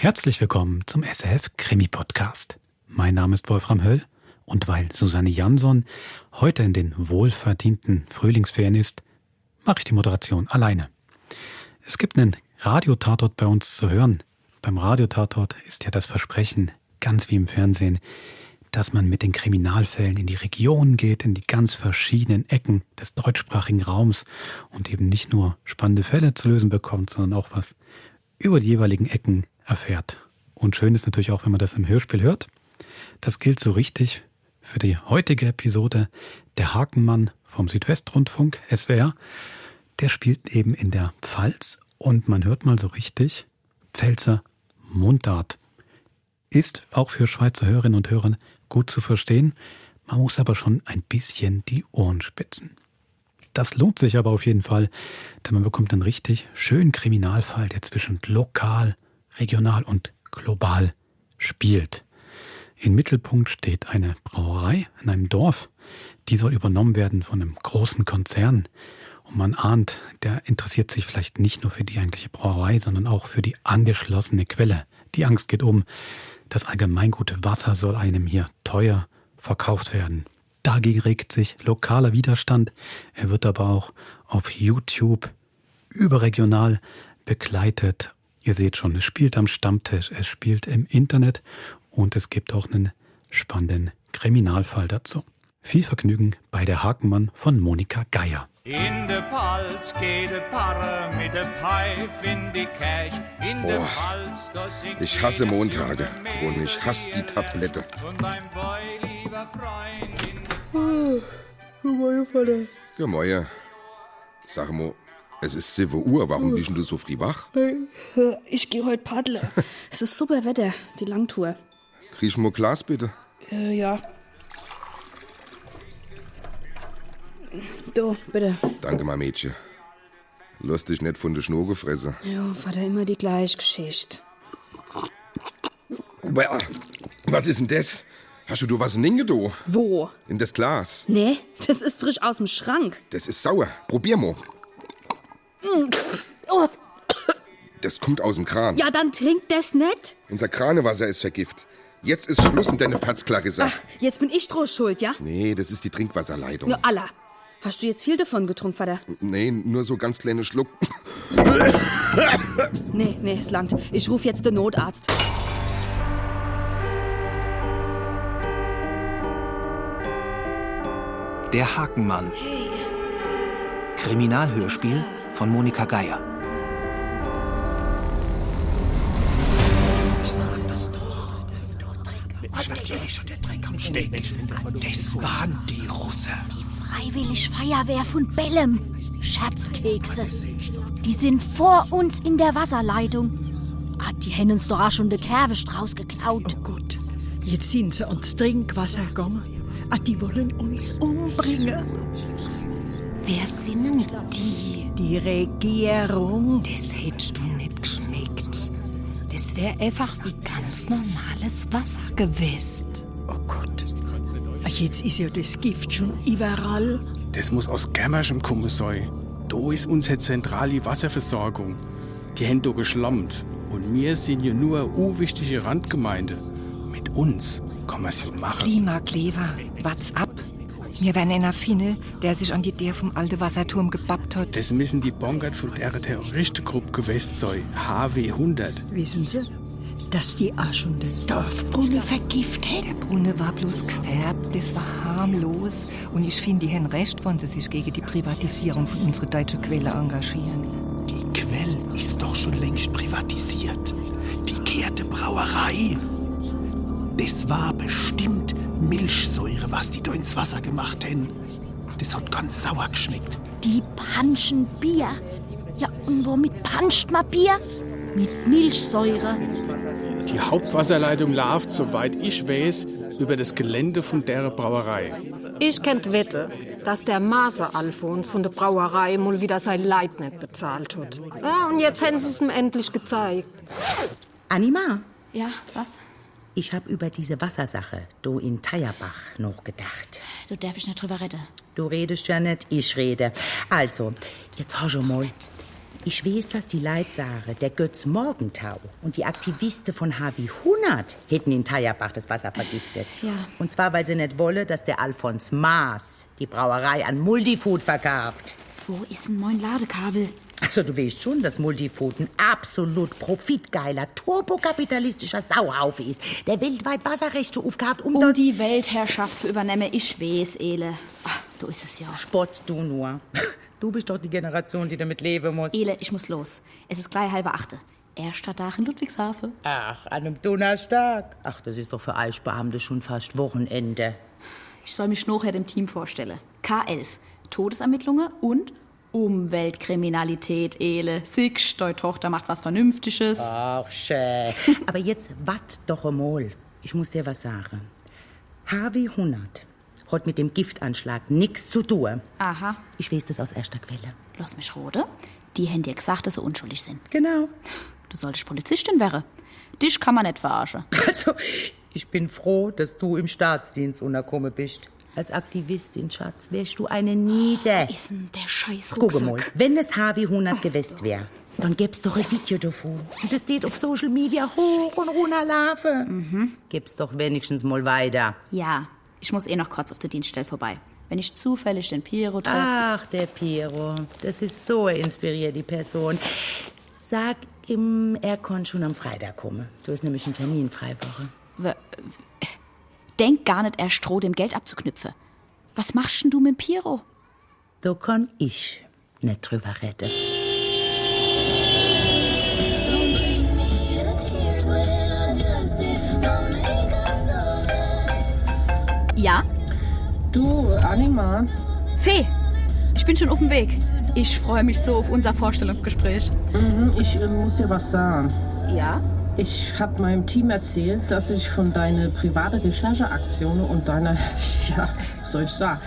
Herzlich willkommen zum SRF Krimi Podcast. Mein Name ist Wolfram Höll und weil Susanne Jansson heute in den wohlverdienten Frühlingsferien ist, mache ich die Moderation alleine. Es gibt einen Radiotatort bei uns zu hören. Beim Radiotatort ist ja das Versprechen, ganz wie im Fernsehen, dass man mit den Kriminalfällen in die Region geht, in die ganz verschiedenen Ecken des deutschsprachigen Raums und eben nicht nur spannende Fälle zu lösen bekommt, sondern auch was über die jeweiligen Ecken erfährt. Und schön ist natürlich auch, wenn man das im Hörspiel hört. Das gilt so richtig für die heutige Episode. Der Hakenmann vom Südwestrundfunk, SWR, der spielt eben in der Pfalz und man hört mal so richtig Pfälzer Mundart. Ist auch für Schweizer Hörerinnen und Hörer gut zu verstehen. Man muss aber schon ein bisschen die Ohren spitzen. Das lohnt sich aber auf jeden Fall, denn man bekommt einen richtig schönen Kriminalfall, der zwischen lokal, regional und global spielt. Im Mittelpunkt steht eine Brauerei in einem Dorf. Die soll übernommen werden von einem großen Konzern. Und man ahnt, der interessiert sich vielleicht nicht nur für die eigentliche Brauerei, sondern auch für die angeschlossene Quelle. Die Angst geht um. Das allgemeingute Wasser soll einem hier teuer verkauft werden. Dagegen regt sich lokaler Widerstand. Er wird aber auch auf YouTube überregional begleitet. Ihr seht schon, es spielt am Stammtisch, es spielt im Internet und es gibt auch einen spannenden Kriminalfall dazu. Viel Vergnügen bei Der Hakenmann von Monika Geier. In der Pfalz geht der Pfarrer mit der Pfeif in die Kirche. In der Pfalz, da singt ich hasse Montage und ich hasse die Tablette. Und beim Boy, lieber Freund, in Gemäuer, Vater. Gemäuer. Sag mal, es ist 7 Uhr, warum bist du so früh wach? Ich gehe heute paddeln. Es ist super Wetter, die Langtour. Krieg ich mal Glas, bitte? Ja. Du, bitte. Danke, mein Mädchen. Lass dich nicht von der Schnur gefressen. Ja, Vater, immer die gleiche Geschichte. Was ist denn das? Hast du was in Inge, du? Wo? In das Glas. Nee, das ist frisch aus dem Schrank. Das ist sauer. Probier mal. Oh. Das kommt aus dem Kran. Ja, dann trink das nicht. Unser Kranewasser ist vergift. Jetzt ist Schluss mit deiner Fatzklare. Jetzt bin ich draus schuld, ja? Nee, das ist die Trinkwasserleitung. Ja, Allah. Hast du jetzt viel davon getrunken, Vater? Nee, nur so ganz kleine Schluck. Nee, es langt. Ich ruf jetzt den Notarzt. Der Hakenmann. Kriminalhörspiel von Monika Geier. Das waren die Russen. Freiwillig Feuerwehr von Bellem. Schatzkekse. Die sind vor uns in der Wasserleitung. Die haben uns doch auch schon den Kerbestrauß geklaut. Oh Gott, jetzt sind sie ans Trinkwasser gegangen. Die wollen uns umbringen. Wer sind denn die? Die Regierung. Das hättest du nicht geschmeckt. Das wäre einfach wie ganz normales Wasser gewesen. Oh Gott, jetzt ist ja das Gift schon überall. Das muss aus Germerschem kommen sein. Da ist unsere zentrale Wasserversorgung. Die haben da geschlammt. Und wir sind ja nur eine unwichtige Randgemeinde. Mit uns kann man es machen. Klimakleber, what's up? Wir werden einer finden, der sich an die Tür vom alten Wasserturm gebappt hat. Das müssen die Bonkert von der Terroristengruppe gewesen sein. HW 100. Wissen Sie, dass die auch schon den Dorfbrunnen vergiftet haben? Der Brunnen war bloß gefärbt, das war harmlos. Und ich finde, die haben recht, wenn sie sich gegen die Privatisierung von unserer deutschen Quelle engagieren. Die Quelle ist doch schon längst privatisiert. Die Kehrte Brauerei. Das war bestimmt Milchsäure, was die da ins Wasser gemacht haben. Das hat ganz sauer geschmeckt. Die panschen Bier. Ja, und womit panscht man Bier? Mit Milchsäure. Die Hauptwasserleitung läuft, soweit ich weiß, über das Gelände von der Brauerei. Ich kennt Wette, dass der Maser Alfons von der Brauerei mal wieder sein Leid nicht bezahlt hat. Ja, und jetzt haben sie es ihm endlich gezeigt. Anima? Ja, was? Ich hab über diese Wassersache do in Teierbach noch gedacht. Du darfst nicht drüber reden. Du redest ja nicht, ich rede. Also, jetzt hör schon mal. Ich weiß, dass die Leitsache, der Götz Morgenthau und die Aktivisten von HW 100 hätten in Teierbach das Wasser vergiftet. Ja. Und zwar, weil sie nicht wolle, dass der Alfons Maas die Brauerei an Multifood verkauft. Wo ist denn mein Ladekabel? Also du weißt schon, dass Multifood ein absolut profitgeiler, turbokapitalistischer Sauhaufe ist, der weltweit Wasserrechte aufkauft, Um die Weltherrschaft zu übernehmen, ich weiß, Ele. Ach, du ist es ja. Spottst du nur. Du bist doch die Generation, die damit leben muss. Ele, ich muss los. Es ist gleich 7:30. Erster Tag in Ludwigshafen. Ach, an einem Donnerstag. Ach, das ist doch für Eichbeamte schon fast Wochenende. Ich soll mich nachher dem Team vorstellen. K11, Todesermittlungen und Umweltkriminalität, Ele. Siehst, deine Tochter macht was Vernünftiges. Ach, schön. Aber jetzt wart doch einmal. Ich muss dir was sagen. HW 100 hat mit dem Giftanschlag nichts zu tun. Aha. Ich weiß das aus erster Quelle. Lass mich rode. Die haben dir gesagt, dass sie unschuldig sind. Genau. Du solltest Polizistin werden. Dich kann man nicht verarschen. Also, ich bin froh, dass du im Staatsdienst untergekommen bist. Als Aktivistin, Schatz, wärst du eine Niede. Ist denn der scheiß Guck mal, Rucksack? wenn es HW 100 gewesen wäre, dann gäb's doch ein Video davon. Und das geht auf Social Media hoch und runter laufen. Gib's doch wenigstens mal weiter. Ja, ich muss noch kurz auf der Dienststelle vorbei. Wenn ich zufällig den Piero treffe. Ach, der Piero. Das ist so eine inspirierte Person. Sag ihm, er kann schon am Freitag kommen. Du hast nämlich einen Termin, Freiwoche. Denk gar nicht, er stroh dem Geld abzuknüpfen. Was machst denn du mit dem Piero? Da kann ich nicht drüber reden. Ja? Du, Anima. Fee, ich bin schon auf dem Weg. Ich freue mich so auf unser Vorstellungsgespräch. Ich muss dir was sagen. Ja? Ich habe meinem Team erzählt, dass ich von deiner private Rechercheaktion und deiner, ja, was soll ich sagen,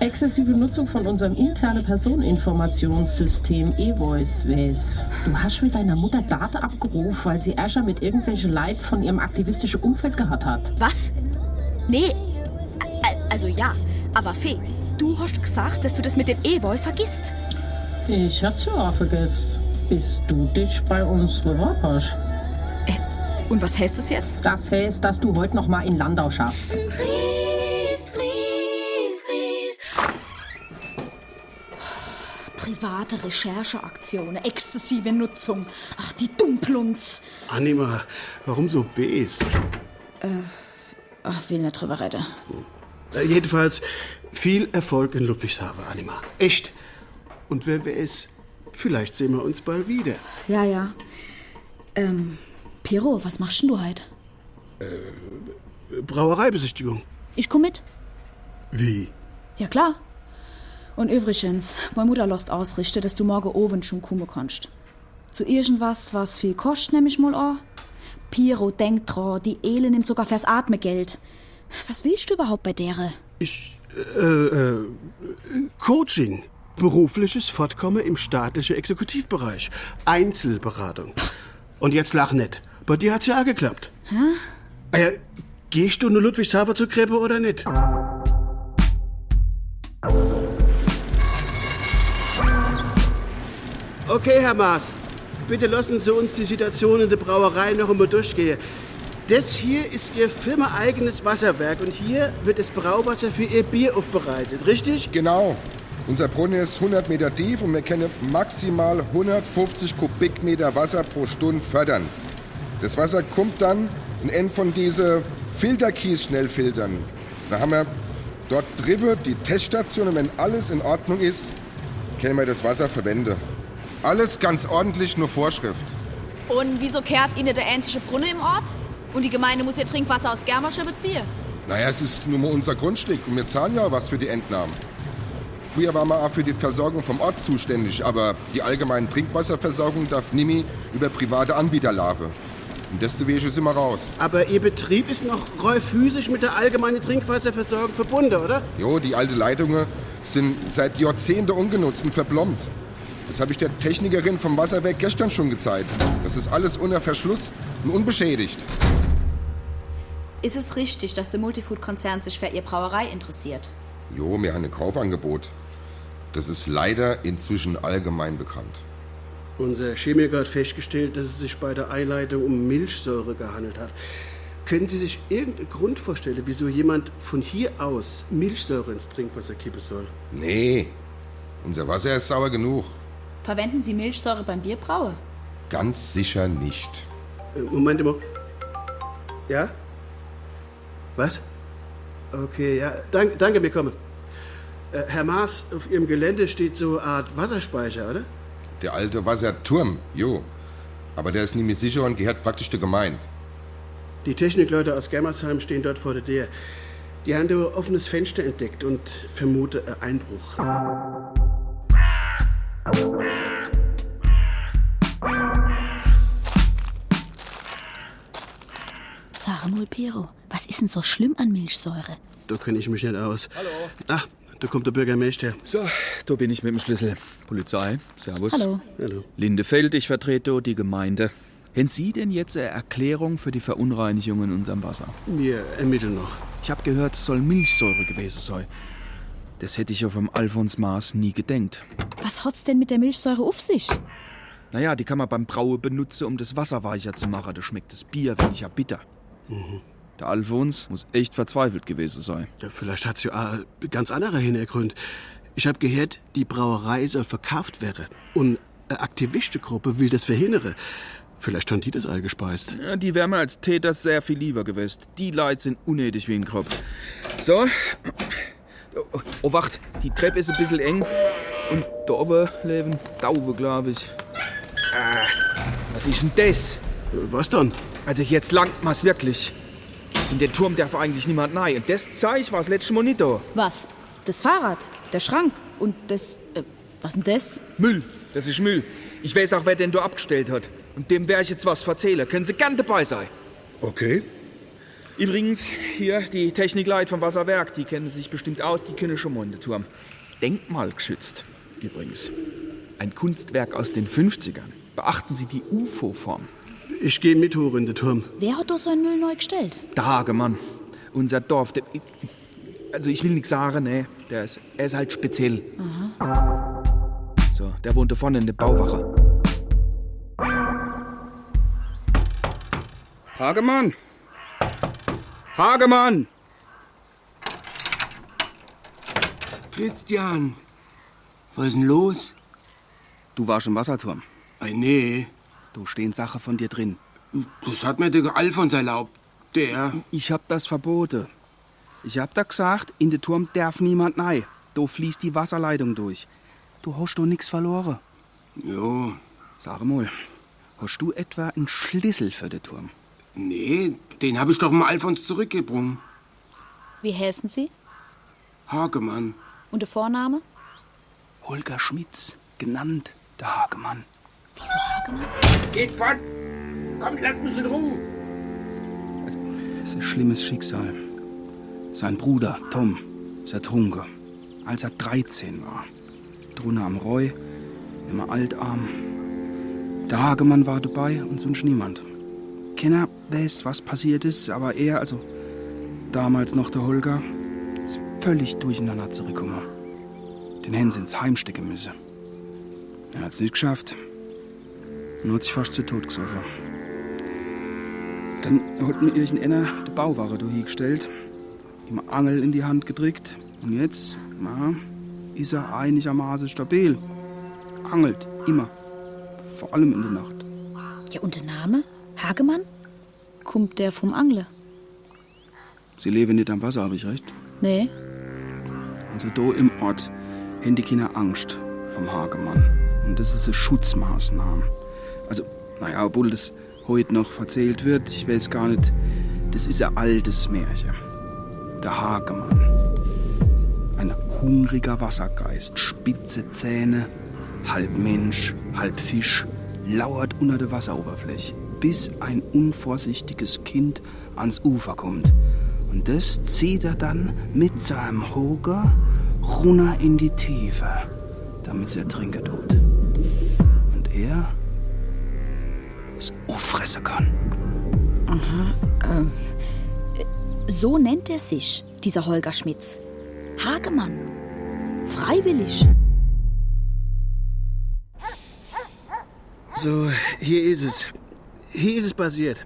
exzessive Nutzung von unserem internen Personeninformationssystem eVoice weiß. Du hast mit deiner Mutter Daten abgerufen, weil sie Ärger mit irgendwelchen Leid von ihrem aktivistischen Umfeld gehabt hat. Was? Nee, also ja, aber Fee, du hast gesagt, dass du das mit dem eVoice vergisst. Ich hat's ja auch vergessen, bis du dich bei uns beworben hast. Und was heißt das jetzt? Das heißt, dass du heute noch mal in Landau schaffst. Please, please, please. Private Rechercheaktionen, exzessive Nutzung. Ach, die Dumplunz. Anima, warum so bes? Ach, will nicht drüber reden. Jedenfalls viel Erfolg in Ludwigshafen, Anima. Echt. Und wer weiß, vielleicht sehen wir uns bald wieder. Ja. Piero, was machst denn du heute? Brauereibesichtigung. Ich komm mit. Wie? Ja, klar. Und übrigens, meine Mutter lässt ausrichten, dass du morgen Abend schon kommen kannst. Zu irgendwas, was viel kostet, nehm ich mal an. Piero denkt dran, die Ele nimmt sogar fürs Atmen Geld. Was willst du überhaupt bei dere? Coaching. Berufliches Fortkommen im staatlichen Exekutivbereich. Einzelberatung. Und jetzt lach nicht. Bei dir hat's ja auch geklappt. Hä? Gehst du nur Ludwigshafen zur Krippe oder nicht? Okay, Herr Maas. Bitte lassen Sie uns die Situation in der Brauerei noch einmal durchgehen. Das hier ist Ihr firmaeigenes Wasserwerk und hier wird das Brauwasser für Ihr Bier aufbereitet, richtig? Genau. Unser Brunnen ist 100 Meter tief und wir können maximal 150 Kubikmeter Wasser pro Stunde fördern. Das Wasser kommt dann in einen von diesen Filterkies-Schnellfiltern. Da haben wir dort drüben die Teststation und wenn alles in Ordnung ist, können wir das Wasser verwenden. Alles ganz ordentlich, nur Vorschrift. Und wieso kehrt Ihnen der einzige Brunnen im Ort? Und die Gemeinde muss ihr Trinkwasser aus Germersche beziehen? Naja, es ist nur mal unser Grundstück und wir zahlen ja was für die Entnahmen. Früher waren wir auch für die Versorgung vom Ort zuständig, aber die allgemeine Trinkwasserversorgung darf nimmer über private Anbieter laufen. Und deswegen sind wir raus. Aber Ihr Betrieb ist noch physisch mit der allgemeinen Trinkwasserversorgung verbunden, oder? Jo, die alten Leitungen sind seit Jahrzehnten ungenutzt und verplombt. Das habe ich der Technikerin vom Wasserwerk gestern schon gezeigt. Das ist alles unter Verschluss und unbeschädigt. Ist es richtig, dass der Multifood-Konzern sich für Ihr Brauerei interessiert? Jo, wir haben ein Kaufangebot. Das ist leider inzwischen allgemein bekannt. Unser Chemiker hat festgestellt, dass es sich bei der Einleitung um Milchsäure gehandelt hat. Können Sie sich irgendeinen Grund vorstellen, wieso jemand von hier aus Milchsäure ins Trinkwasser kippen soll? Nee, unser Wasser ist sauer genug. Verwenden Sie Milchsäure beim Bierbrauen? Ganz sicher nicht. Moment mal. Ja? Was? Okay, ja. Danke, wir kommen. Herr Maas, auf Ihrem Gelände steht so eine Art Wasserspeicher, oder? Der alte Wasserturm, jo. Aber der ist nicht mehr sicher und gehört praktisch der Gemeinde. Die Technikleute aus Germersheim stehen dort vor der Tür. Die haben da ein offenes Fenster entdeckt und vermuten einen Einbruch. Sag mal, Piero, was ist denn so schlimm an Milchsäure? Da kenne ich mich nicht aus. Hallo. Ach, da kommt der Bürgermeister. So, da bin ich mit dem Schlüssel. Polizei, servus. Hallo. Hallo. Lindefeld, ich vertrete die Gemeinde. Haben Sie denn jetzt eine Erklärung für die Verunreinigung in unserem Wasser? Wir ermitteln noch. Ich habe gehört, es soll Milchsäure gewesen sein. Das hätte ich auf dem Alfons Maas nie gedenkt. Was hat's denn mit der Milchsäure auf sich? Naja, die kann man beim Brauen benutzen, um das Wasser weicher zu machen. Da schmeckt das Bier weniger bitter. Mhm. Der Alfons muss echt verzweifelt gewesen sein. Ja, vielleicht hat es ja auch ganz andere Hintergründe. Ich habe gehört, die Brauerei soll verkauft werden. Und eine Aktivistengruppe will das verhindern. Vielleicht haben die das eingespeist. Ja, die wären mir als Täter sehr viel lieber gewesen. Die Leute sind unnötig wie ein Kopf. So. Oh, wacht. Die Treppe ist ein bisschen eng. Und da oben leben Tauben, glaube ich. Was ist denn das? Was dann? Also jetzt langt mal's wirklich. In den Turm darf eigentlich niemand rein. Und das Zeug war das letzte Mal nicht da. Was? Das Fahrrad, der Schrank und das... was denn das? Müll. Das ist Müll. Ich weiß auch, wer den da abgestellt hat. Und dem werde ich jetzt was erzählen. Können Sie gern dabei sein. Okay. Übrigens, hier, die Technikleute vom Wasserwerk, die kennen sich bestimmt aus, die können schon mal in den Turm. Denkmalgeschützt, übrigens. Ein Kunstwerk aus den 50ern. Beachten Sie die UFO-Form. Ich gehe mit hoch in den Turm. Wer hat doch so einen Müll neu gestellt? Der Hagemann. Unser Dorf. Also ich will nichts sagen, ne. Er ist halt speziell. Aha. So, der wohnt da vorne in der Bauwache. Hagemann! Hagemann! Christian, was ist denn los? Du warst im Wasserturm. Nee. Da stehen Sachen von dir drin. Das hat mir der Alfons erlaubt. Der. Ich hab das verboten. Ich hab da gesagt, in den Turm darf niemand rein. Da fließt die Wasserleitung durch. Du hast doch nichts verloren. Jo. Sag mal, hast du etwa einen Schlüssel für den Turm? Nee, den hab ich doch dem Alfons zurückgebrungen. Wie heißen Sie? Hagemann. Und der Vorname? Holger Schmitz, genannt der Hagemann. Wieso Hagemann? Geht fort! Komm, lass mich in Ruhe! Also, es ist ein schlimmes Schicksal. Sein Bruder, Tom, ist ertrunken, als er 13 war. Drunter am Roy, immer altarm. Der Hagemann war dabei und sonst niemand. Keiner weiß, was passiert ist, aber er, also damals noch der Holger, ist völlig durcheinander zurückgekommen. Den hätten sie ins Heim stecken müssen. Er hat es nicht geschafft und hat sich fast zu Tod gesoffen. Dann hat mir irgendeiner die Bauwache durchgestellt, ihm eine Angel in die Hand gedrückt und jetzt, ist er einigermaßen stabil. Angelt, immer. Vor allem in der Nacht. Ja, und der Name? Hagemann? Kommt der vom Angle? Sie leben nicht am Wasser, habe ich recht? Nee. Also da im Ort haben die Kinder Angst vom Hagemann. Und das ist eine Schutzmaßnahme. Also, obwohl das heute noch erzählt wird, ich weiß gar nicht, das ist ein altes Märchen. Der Hagemann. Ein hungriger Wassergeist, spitze Zähne, halb Mensch, halb Fisch, lauert unter der Wasseroberfläche, bis ein unvorsichtiges Kind ans Ufer kommt. Und das zieht er dann mit seinem Hoger runter in die Tiefe, damit sie ertrinken tut. Und er es auffressen kann. Aha, so nennt er sich, dieser Holger Schmitz. Hagemann. Freiwillig. So, hier ist es. Hier ist es passiert.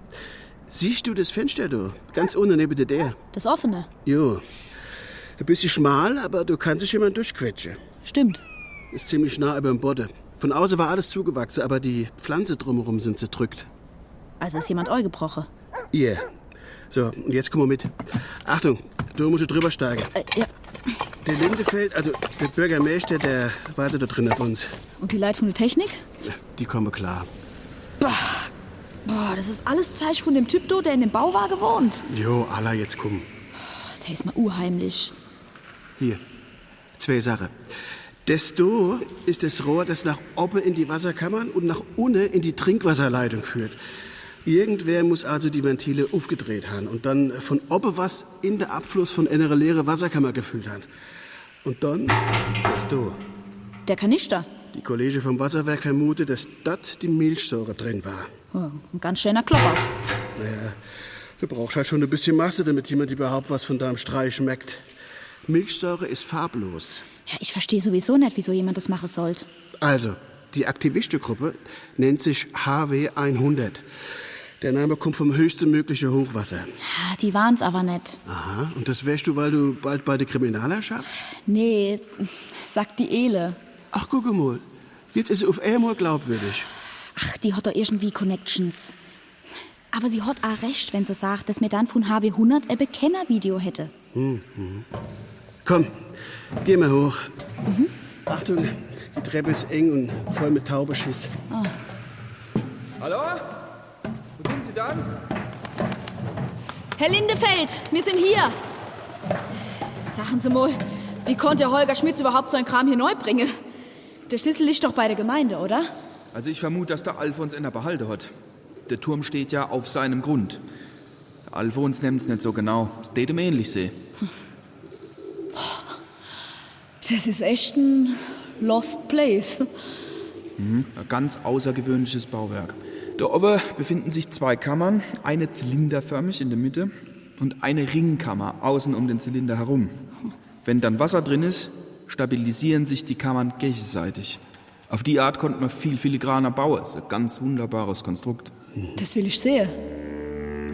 Siehst du das Fenster da? Ganz unten neben der? Das offene? Jo. Ein bisschen schmal, aber du kannst sich jemand durchquetschen. Stimmt. Ist ziemlich nah über dem Boden. Von außen war alles zugewachsen, aber die Pflanzen drumherum sind zerdrückt. Also ist jemand gebrochen? Ihr. So, und jetzt komm mal mit. Achtung, du musst drüber steigen. Ja. Der Lindefeld, also der Bürgermeister, der wartet da drin auf uns. Und die Leute von der Technik? Die kommen klar. Boah, das ist alles Zeichen von dem Typ da, der in dem Bauwagen wohnt. Jo, Allah, jetzt komm. Der ist mal unheimlich. Hier, 2 Sachen. Das da ist das Rohr, das nach oben in die Wasserkammern und nach unten in die Trinkwasserleitung führt. Irgendwer muss also die Ventile aufgedreht haben und dann von oben was in den Abfluss von einer leeren Wasserkammer gefüllt haben. Und dann das da. Der Kanister? Die Kollege vom Wasserwerk vermutet, dass dort die Milchsäure drin war. Oh, ein ganz schöner Klopper. Naja, du brauchst halt schon ein bisschen Masse, damit jemand überhaupt was von deinem Streich schmeckt. Milchsäure ist farblos. Ja, ich verstehe sowieso nicht, wieso jemand das machen sollte. Also, die Aktivistengruppe nennt sich HW 100. Der Name kommt vom höchsten möglichen Hochwasser. Ja, die waren's aber nicht. Aha, und das wärst du, weil du bald bei der Kriminaler schaffst? Nee, sagt die Ele. Ach, guck mal, jetzt ist sie auf einmal glaubwürdig. Ach, die hat doch irgendwie Connections. Aber sie hat auch recht, wenn sie sagt, dass mir dann von HW 100 ein Bekennervideo hätte. Komm, geh mal hoch. Achtung, die Treppe ist eng und voll mit Taubeschiss. Oh. Hallo? Wo sind Sie dann? Herr Lindefeld, wir sind hier. Sagen Sie mal, wie konnte Holger Schmitz überhaupt so einen Kram hier neu bringen? Der Schlüssel liegt doch bei der Gemeinde, oder? Also ich vermute, dass der Alfons in der Behalte hat. Der Turm steht ja auf seinem Grund. Der Alfons nimmt's nicht so genau. Es geht ihm ähnlich sehen. Das ist echt ein Lost Place. Ein ganz außergewöhnliches Bauwerk. Da oben befinden sich 2 Kammern, eine zylinderförmig in der Mitte und eine Ringkammer außen um den Zylinder herum. Wenn dann Wasser drin ist, stabilisieren sich die Kammern gegenseitig. Auf die Art konnte man viel filigraner bauen. Das ist ein ganz wunderbares Konstrukt. Das will ich sehen.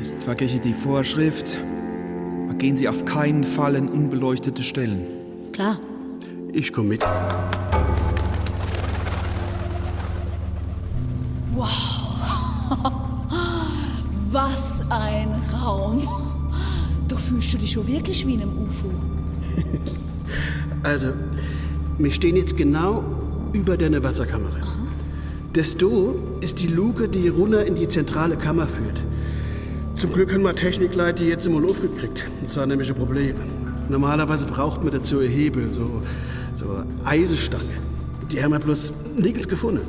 Ist zwar gegen die Vorschrift, aber gehen Sie auf keinen Fall in unbeleuchtete Stellen. Klar. Ich komm mit. Wow. Was ein Raum. Da fühlst du dich schon wirklich wie in einem UFO. Also, wir stehen jetzt genau über deiner Wasserkammer. Das da ist die Luke, die runter in die zentrale Kammer führt. Zum Glück haben wir Technikleute die jetzt mal aufgekriegt. Das war nämlich ein Problem. Normalerweise braucht man dazu einen Hebel, so Eisenstange. Die haben wir bloß nirgends gefunden.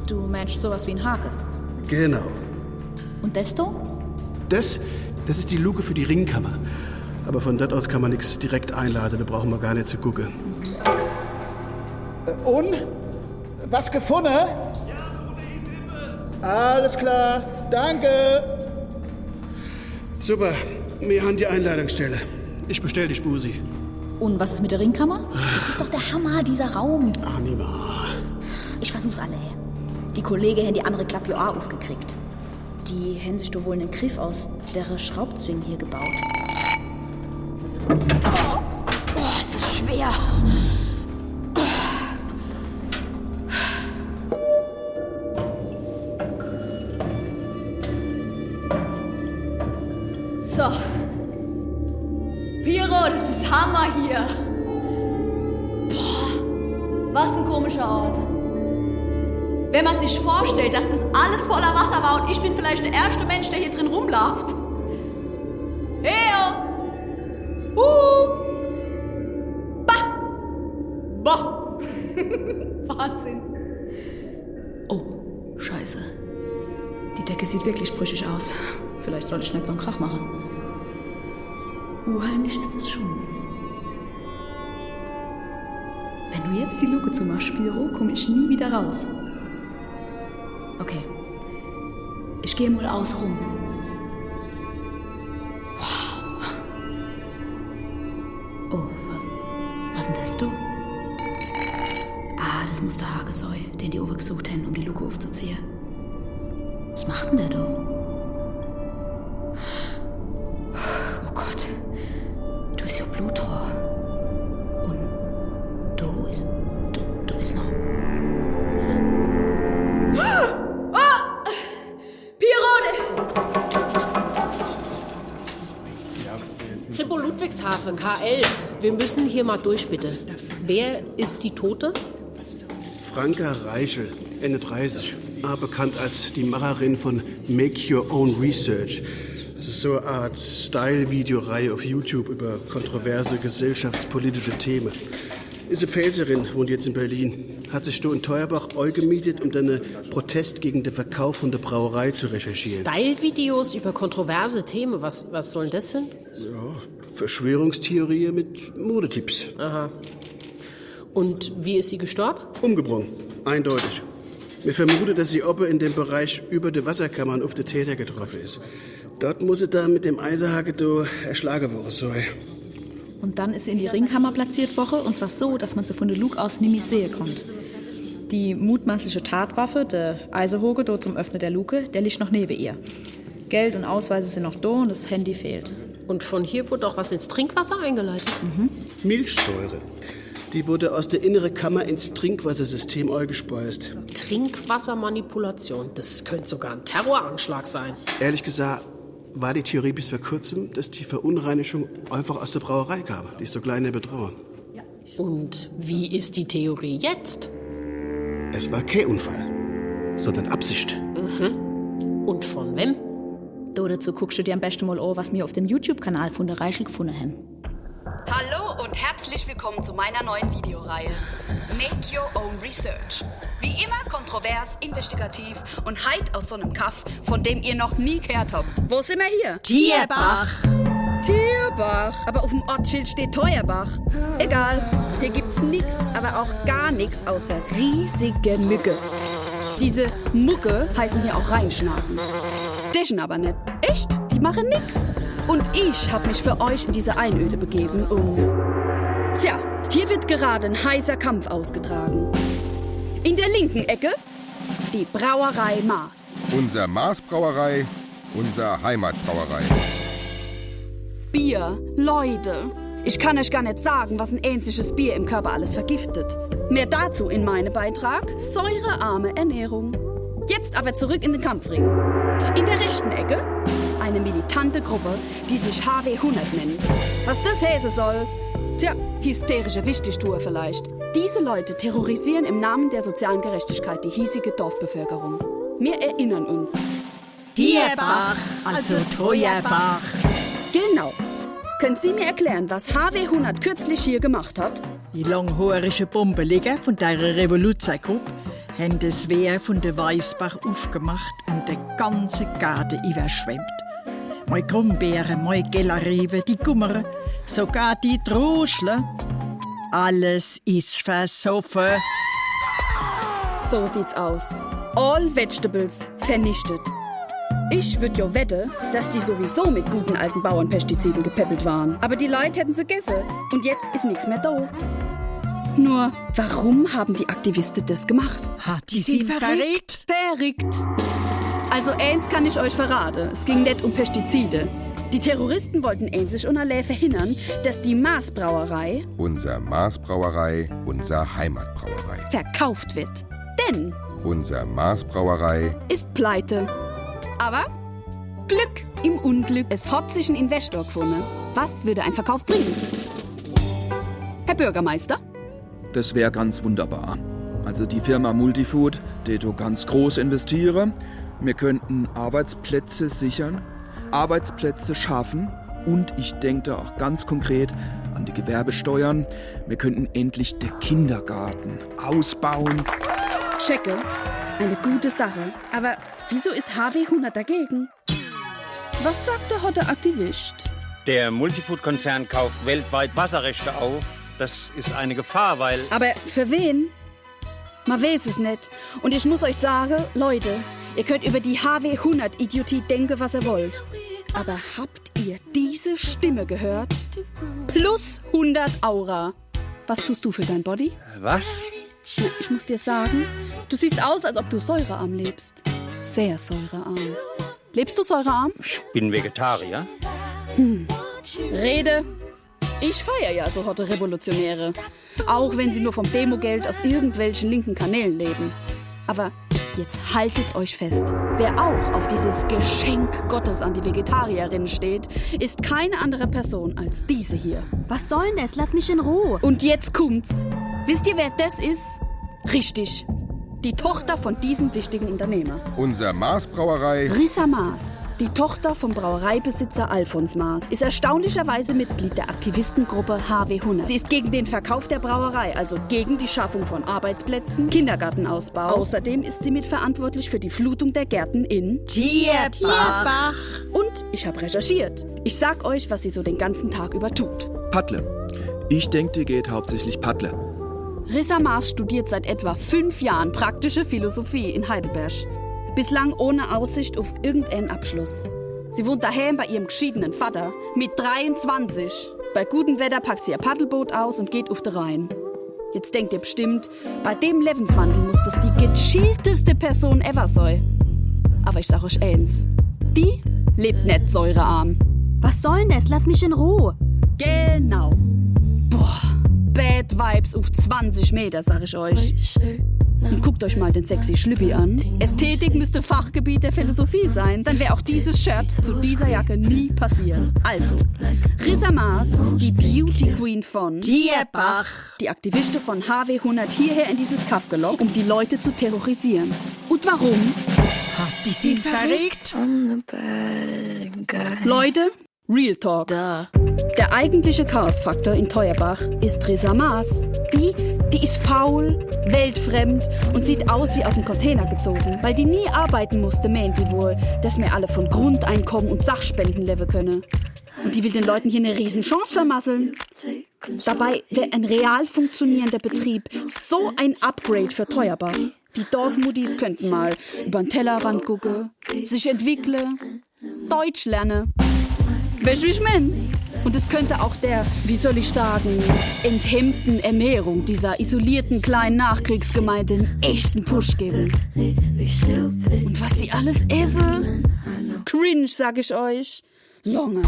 Du meinst sowas wie ein Hake? Genau. Und das da? Das ist die Luke für die Ringkammer. Aber von dort aus kann man nichts direkt einladen, da brauchen wir gar nicht zu gucken. Und? Was gefunden? Ja, alles klar, danke. Super, wir haben die Einladungsstelle. Ich bestell die Spusi. Und was ist mit der Ringkammer? Das ist doch der Hammer, dieser Raum. Anima. Ich versuch's alle. Die Kollegen haben die andere Klappe ja auch aufgekriegt. Die haben sich doch wohl einen Griff aus der Schraubzwingen hier gebaut. Oh, es ist schwer. So. Piro, das ist Hammer hier. Boah, was ein komischer Ort. Wenn man sich vorstellt, dass das alles voller Wasser war und ich bin vielleicht der erste Mensch, der hier drin rumläuft. Hey! Bah! Wahnsinn. Oh, scheiße. Die Decke sieht wirklich brüchig aus. Vielleicht soll ich nicht so einen Krach machen. Unheimlich ist es schon. Wenn du jetzt die Luke zumachst, Spiro, komme ich nie wieder raus. Okay. Ich gehe mal außen rum. Wow. Oh, was ist denn das, du? Ah, das muss der Hake sein, den die Uwe gesucht haben, um die Luke aufzuziehen. Was macht denn der da? Oh Gott. Da ist ja Blutrohr. Und da ist noch... Ah! Pierrot! Kripo Ludwigshafen, K11. Wir müssen hier mal durch, bitte. Wer ist die Tote? Franka Reichel, Ende 30. Bekannt als die Macherin von Make Your Own Research. Das ist so eine Art Style-Videoreihe auf YouTube über kontroverse gesellschaftspolitische Themen. Ist eine Pfälzerin, wohnt jetzt in Berlin. Hat sich da in Teuerbach gemietet, um dann einen Protest gegen den Verkauf von der Brauerei zu recherchieren. Style-Videos über kontroverse Themen, was soll das denn? Ja, Verschwörungstheorie mit Modetipps. Aha. Und wie ist sie gestorben? Umgebracht, eindeutig. Wir vermuten, dass sie oben in dem Bereich über die Wasserkammern auf den Täter getroffen ist. Dort muss sie dann mit dem Eisenhacke erschlagen worden sein. Und dann ist sie in die Ringkammer platziert worden, und zwar so, dass man sie von der Luke aus nicht mehr sehen konnte. Die mutmaßliche Tatwaffe, der Eisenhacke dort zum Öffnen der Luke, der liegt noch neben ihr. Geld und Ausweise sind noch da und das Handy fehlt. Und von hier wurde auch was ins Trinkwasser eingeleitet? Milchsäure. Die wurde aus der inneren Kammer ins Trinkwassersystem eingespeist. Trinkwassermanipulation. Das könnte sogar ein Terroranschlag sein. Ehrlich gesagt war die Theorie bis vor kurzem, dass die Verunreinigung einfach aus der Brauerei kam. Die ist so klein betrauen. Und wie ist die Theorie jetzt? Es war kein Unfall, sondern Absicht. Und von wem? Dazu guckst du dir am besten mal an, was wir auf dem YouTube-Kanal von der Reichel gefunden haben. Hallo und herzlich willkommen zu meiner neuen Videoreihe Make Your Own Research. Wie immer kontrovers, investigativ und heit aus so einem Kaff, von dem ihr noch nie gehört habt. Wo sind wir hier? Tierbach. Tierbach. Aber auf dem Ortsschild steht Teuerbach. Egal, hier gibt's nix, aber auch gar nix außer riesige Mücke. Diese Mucke heißen hier auch Reinschnaken. Dischen aber nicht. Echt? Die machen nix. Und ich hab mich für euch in diese Einöde begeben, Tja, hier wird gerade ein heißer Kampf ausgetragen. In der linken Ecke die Brauerei Maas. Unser Maas-Brauerei, unser Heimatbrauerei. Bier, Leute. Ich kann euch gar nicht sagen, was ein ähnliches Bier im Körper alles vergiftet. Mehr dazu in meinem Beitrag: säurearme Ernährung. Jetzt aber zurück in den Kampfring. In der rechten Ecke eine militante Gruppe, die sich HW100 nennt. Was das heißen soll? Tja, hysterische Wichtigtour vielleicht. Diese Leute terrorisieren im Namen der sozialen Gerechtigkeit die hiesige Dorfbevölkerung. Wir erinnern uns. Tierbach, also Teuerbach. Genau. Können Sie mir erklären, was HW100 kürzlich hier gemacht hat? Die langhaarische Bombeliger von der Revoluzergruppe haben das Wehr von der Weißbach aufgemacht und der ganze Garten überschwemmt. Meine Krummbeeren, meine Gellerriebe, die Gummer, sogar die Druschle. Alles ist versoffen. So sieht's aus. All Vegetables vernichtet. Ich würde ja wetten, dass die sowieso mit guten alten Bauernpestiziden gepäppelt waren. Aber die Leute hätten sie gegessen und jetzt ist nichts mehr da. Nur, warum haben die Aktivisten das gemacht? Die sind verrückt. Verrückt. Also eins kann ich euch verraten, es ging nicht um Pestizide. Die Terroristen wollten einzig und allein verhindern, dass die Maas-Brauerei, Unser Maas-Brauerei, unser Heimatbrauerei. verkauft wird. Denn Unser Maas-Brauerei ist pleite. Aber Glück im Unglück. Es hat sich ein Investor gefunden. Was würde ein Verkauf bringen? Herr Bürgermeister? Das wäre ganz wunderbar. Also die Firma Multifood, die do ganz groß investiere. Wir könnten Arbeitsplätze sichern, Arbeitsplätze schaffen und ich denke da auch ganz konkret an die Gewerbesteuern. Wir könnten endlich den Kindergarten ausbauen. Checke. Eine gute Sache. Aber wieso ist HW100 dagegen? Was sagt der Hotte Aktivist? Der Multifood-Konzern kauft weltweit Wasserrechte auf. Das ist eine Gefahr, weil... Aber für wen? Man weiß es nicht. Und ich muss euch sagen, Leute, ihr könnt über die HW100-Idiotie denken, was ihr wollt. Aber habt ihr diese Stimme gehört? Plus 100 Aura. Was tust du für dein Body? Was? Ich muss dir sagen, du siehst aus, als ob du säurearm lebst. Sehr säurearm. Lebst du säurearm? Ich bin Vegetarier. Rede. Ich feiere ja so hotte Revolutionäre. Auch wenn sie nur vom Demogeld aus irgendwelchen linken Kanälen leben. Aber jetzt haltet euch fest. Wer auch auf dieses Geschenk Gottes an die Vegetarierinnen steht, ist keine andere Person als diese hier. Was soll denn das? Lass mich in Ruhe. Und jetzt kommt's. Wisst ihr, wer das ist? Richtig. Die Tochter von diesem wichtigen Unternehmer. Unser Maas-Brauerei. Rissa Maas, die Tochter vom Brauereibesitzer Alfons Maas, ist erstaunlicherweise Mitglied der Aktivistengruppe HW100. Sie ist gegen den Verkauf der Brauerei, also gegen die Schaffung von Arbeitsplätzen, Kindergartenausbau. Außerdem ist sie mitverantwortlich für die Flutung der Gärten in Tierbach. Und ich habe recherchiert. Ich sag euch, was sie so den ganzen Tag über tut. Paddle. Ich denke, dir geht hauptsächlich Paddle. Rissa Maas studiert seit etwa 5 Jahren praktische Philosophie in Heidelberg. Bislang ohne Aussicht auf irgendeinen Abschluss. Sie wohnt daheim bei ihrem geschiedenen Vater mit 23. Bei gutem Wetter packt sie ihr Paddelboot aus und geht auf den Rhein. Jetzt denkt ihr bestimmt, bei dem Lebenswandel muss das die gechillteste Person ever sein. Aber ich sag euch eins, die lebt nicht säurearm. Was soll denn das? Lass mich in Ruhe. Genau. Boah. Bad Vibes auf 20 Meter, sag ich euch. Und guckt euch mal den sexy Schlüppi an. Ästhetik müsste Fachgebiet der Philosophie sein. Dann wäre auch dieses Shirt zu dieser Jacke nie passiert. Also, Rissa Maas, die Beauty Queen von Tierbach, die Aktivistin von HW100 hierher in dieses Kaff gelockt, um die Leute zu terrorisieren. Und warum? Die sind verrückt. Leute, Real Talk. Der eigentliche Chaosfaktor in Teuerbach ist Rissa Maas. Die ist faul, weltfremd und sieht aus wie aus dem Container gezogen. Weil die nie arbeiten musste, meint die wohl, dass wir alle von Grundeinkommen und Sachspenden leben können. Und die will den Leuten hier eine Riesenchance vermasseln. Dabei wäre ein real funktionierender Betrieb so ein Upgrade für Teuerbach. Die Dorfmuttis könnten mal über den Tellerrand gucken, sich entwickeln, Deutsch lernen. Weißt du, wie ich mein? Und es könnte auch der, wie soll ich sagen, enthemmten Ernährung dieser isolierten kleinen Nachkriegsgemeinde einen echten Push geben. Und was die alles essen? Cringe, sag ich euch. Lange.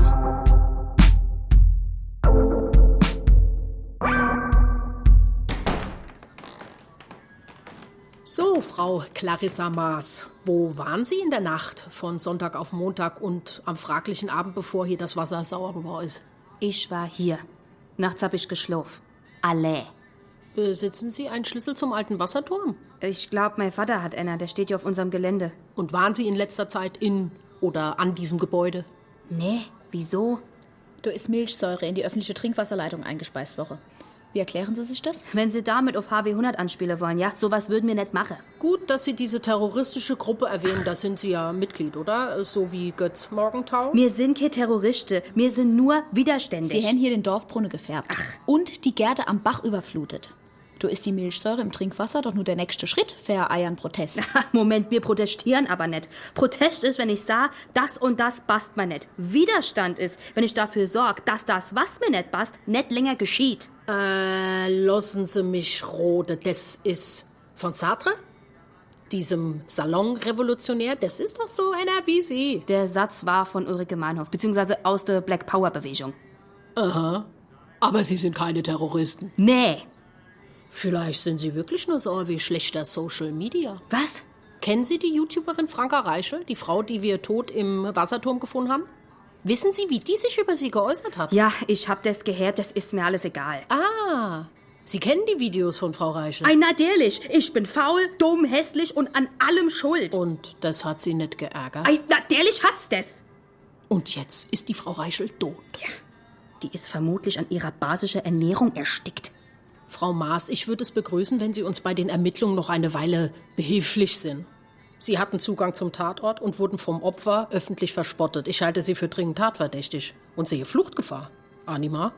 So, Frau Clarissa Maas, wo waren Sie in der Nacht von Sonntag auf Montag und am fraglichen Abend, bevor hier das Wasser sauer geworden ist? Ich war hier. Nachts hab ich geschlafen. Alle. Besitzen Sie einen Schlüssel zum alten Wasserturm? Ich glaube, mein Vater hat einer. Der steht ja auf unserem Gelände. Und waren Sie in letzter Zeit in oder an diesem Gebäude? Nee, wieso? Da ist Milchsäure in die öffentliche Trinkwasserleitung eingespeist worden. Wie erklären Sie sich das? Wenn Sie damit auf HW100 anspielen wollen, ja? Sowas würden wir nicht machen. Gut, dass Sie diese terroristische Gruppe erwähnen. Da sind Sie ja Mitglied, oder? So wie Götz Morgenthau. Wir sind keine Terroristen. Wir sind nur widerständig. Sie haben hier den Dorfbrunnen gefärbt. Ach. Und die Gärte am Bach überflutet. Du ist die Milchsäure im Trinkwasser doch nur der nächste Schritt für einen Protest. Moment, wir protestieren aber nicht. Protest ist, wenn ich sah, das und das passt mir nicht. Widerstand ist, wenn ich dafür sorge, dass das, was mir nicht passt, nicht länger geschieht. Lassen Sie mich rode. Das ist von Sartre? Diesem Salonrevolutionär? Das ist doch so einer wie Sie. Der Satz war von Ulrike Meinhof, beziehungsweise aus der Black Power Bewegung. Aha. Aber Sie sind keine Terroristen. Nee. Vielleicht sind Sie wirklich nur so wie schlechter Social Media. Was? Kennen Sie die YouTuberin Franka Reichel, die Frau, die wir tot im Wasserturm gefunden haben? Wissen Sie, wie die sich über Sie geäußert hat? Ja, ich hab das gehört, das ist mir alles egal. Ah, Sie kennen die Videos von Frau Reichel? Natürlich, ich bin faul, dumm, hässlich und an allem schuld. Und das hat Sie nicht geärgert? Natürlich hat's das. Und jetzt ist die Frau Reichel tot. Ja, die ist vermutlich an ihrer basischen Ernährung erstickt. Frau Maas, ich würde es begrüßen, wenn Sie uns bei den Ermittlungen noch eine Weile behilflich sind. Sie hatten Zugang zum Tatort und wurden vom Opfer öffentlich verspottet. Ich halte Sie für dringend tatverdächtig und sehe Fluchtgefahr. Anima?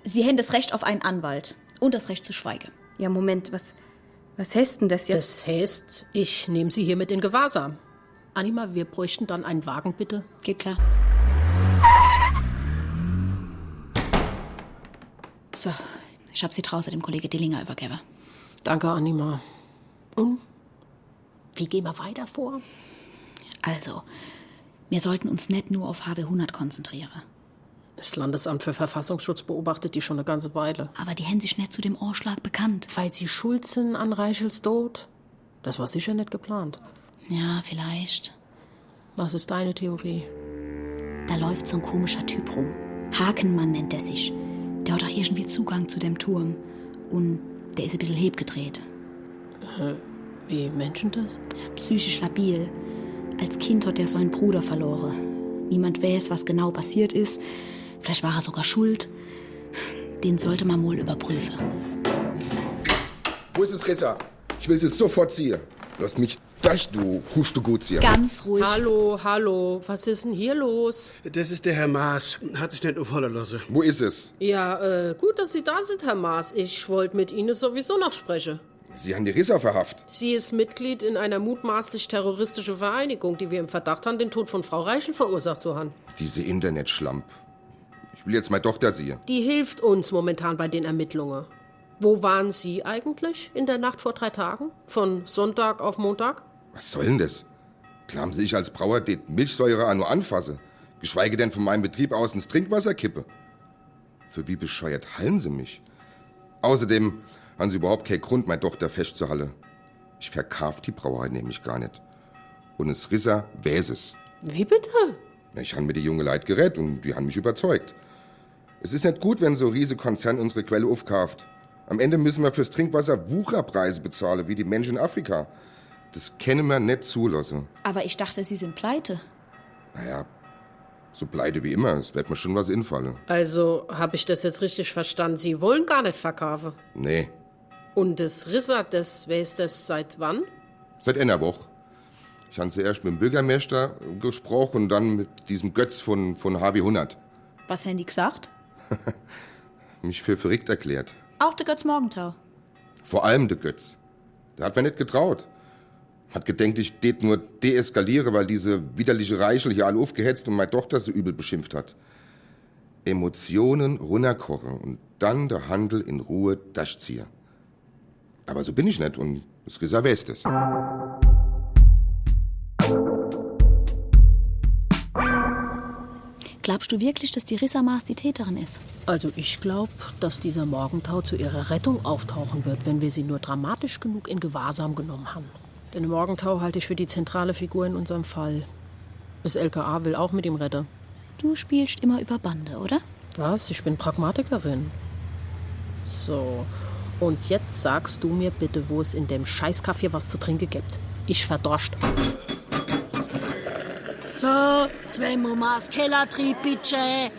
Sie haben das Recht auf einen Anwalt und das Recht zu schweigen. Ja, Moment, was heißt denn das jetzt? Das heißt, ich nehme Sie hiermit in Gewahrsam. Anima, wir bräuchten dann einen Wagen, bitte. Geht klar. So, ich habe Sie draußen dem Kollege Dillinger übergeben. Danke, Anima. Und? Wie gehen wir weiter vor? Also, wir sollten uns nicht nur auf HW 100 konzentrieren. Das Landesamt für Verfassungsschutz beobachtet die schon eine ganze Weile. Aber die haben sich nicht zu dem Anschlag bekannt. Weil sie schuld sind an Reichels Tod? Das war sicher nicht geplant. Ja, vielleicht. Was ist deine Theorie? Da läuft so ein komischer Typ rum. Hakenmann nennt er sich. Der hat auch irgendwie Zugang zu dem Turm. Und der ist ein bisschen hebgedreht. Wie Menschen das? Psychisch labil. Als Kind hat er seinen Bruder verloren. Niemand weiß, was genau passiert ist. Vielleicht war er sogar schuld. Den sollte man wohl überprüfen. Wo ist es, Rissa? Ich will sie sofort ziehen. Lass mich durch, du Huste-Gutzieher. Ganz ruhig. Hallo, was ist denn hier los? Das ist der Herr Maas. Hat sich nicht aufholen lassen. Wo ist es? Ja, gut, dass Sie da sind, Herr Maas. Ich wollte mit Ihnen sowieso noch sprechen. Sie haben die Rissa verhaftet. Sie ist Mitglied in einer mutmaßlich terroristischen Vereinigung, die wir im Verdacht haben, den Tod von Frau Reichel verursacht zu haben. Diese Internetschlamp. Ich will jetzt meine Tochter sehen. Die hilft uns momentan bei den Ermittlungen. Wo waren Sie eigentlich in der Nacht vor 3 Tagen? Von Sonntag auf Montag? Was soll denn das? Glauben Sie, ich als Brauer die Milchsäure auch nur anfasse? Geschweige denn von meinem Betrieb aus ins Trinkwasser kippe? Für wie bescheuert halten Sie mich? Außerdem haben Sie überhaupt keinen Grund, meine Tochter festzuhalten. Ich verkauf die Brauerei nämlich gar nicht. Und es Rissa weiß es. Wie bitte? Ich habe mit die junge Leute geredet und die haben mich überzeugt. Es ist nicht gut, wenn so riesige Konzern unsere Quelle aufkauft. Am Ende müssen wir fürs Trinkwasser Wucherpreise bezahlen, wie die Menschen in Afrika. Das können wir nicht zulassen. Aber ich dachte, Sie sind pleite. Naja, so pleite wie immer. Es wird mir schon was infallen. Also, habe ich das jetzt richtig verstanden? Sie wollen gar nicht verkaufen? Nee. Und das Rissa, wer ist das seit wann? Seit einer Woche. Ich habe zuerst mit dem Bürgermeister gesprochen und dann mit diesem Götz von HW 100. Was haben die gesagt? Mich für verrückt erklärt. Auch der Götz Morgenthau. Vor allem der Götz. Der hat mir nicht getraut. Hat gedenkt, ich det nur deeskaliere, weil diese widerliche Reichel hier alle aufgehetzt und meine Tochter so übel beschimpft hat. Emotionen runterkochen und dann der Handel in Ruhe durchziehen. Aber so bin ich nicht und das Rissa weiß das. Glaubst du wirklich, dass die Rissa Maas die Täterin ist? Also ich glaube, dass dieser Morgenthau zu ihrer Rettung auftauchen wird, wenn wir sie nur dramatisch genug in Gewahrsam genommen haben. Denn Morgenthau halte ich für die zentrale Figur in unserem Fall. Das LKA will auch mit ihm retten. Du spielst immer über Bande, oder? Was? Ich bin Pragmatikerin. So, und jetzt sagst du mir bitte, wo es in dem Scheißkaffee was zu trinken gibt. Ich verdorscht. So, 2 Mamas Kellertrieb, bitte.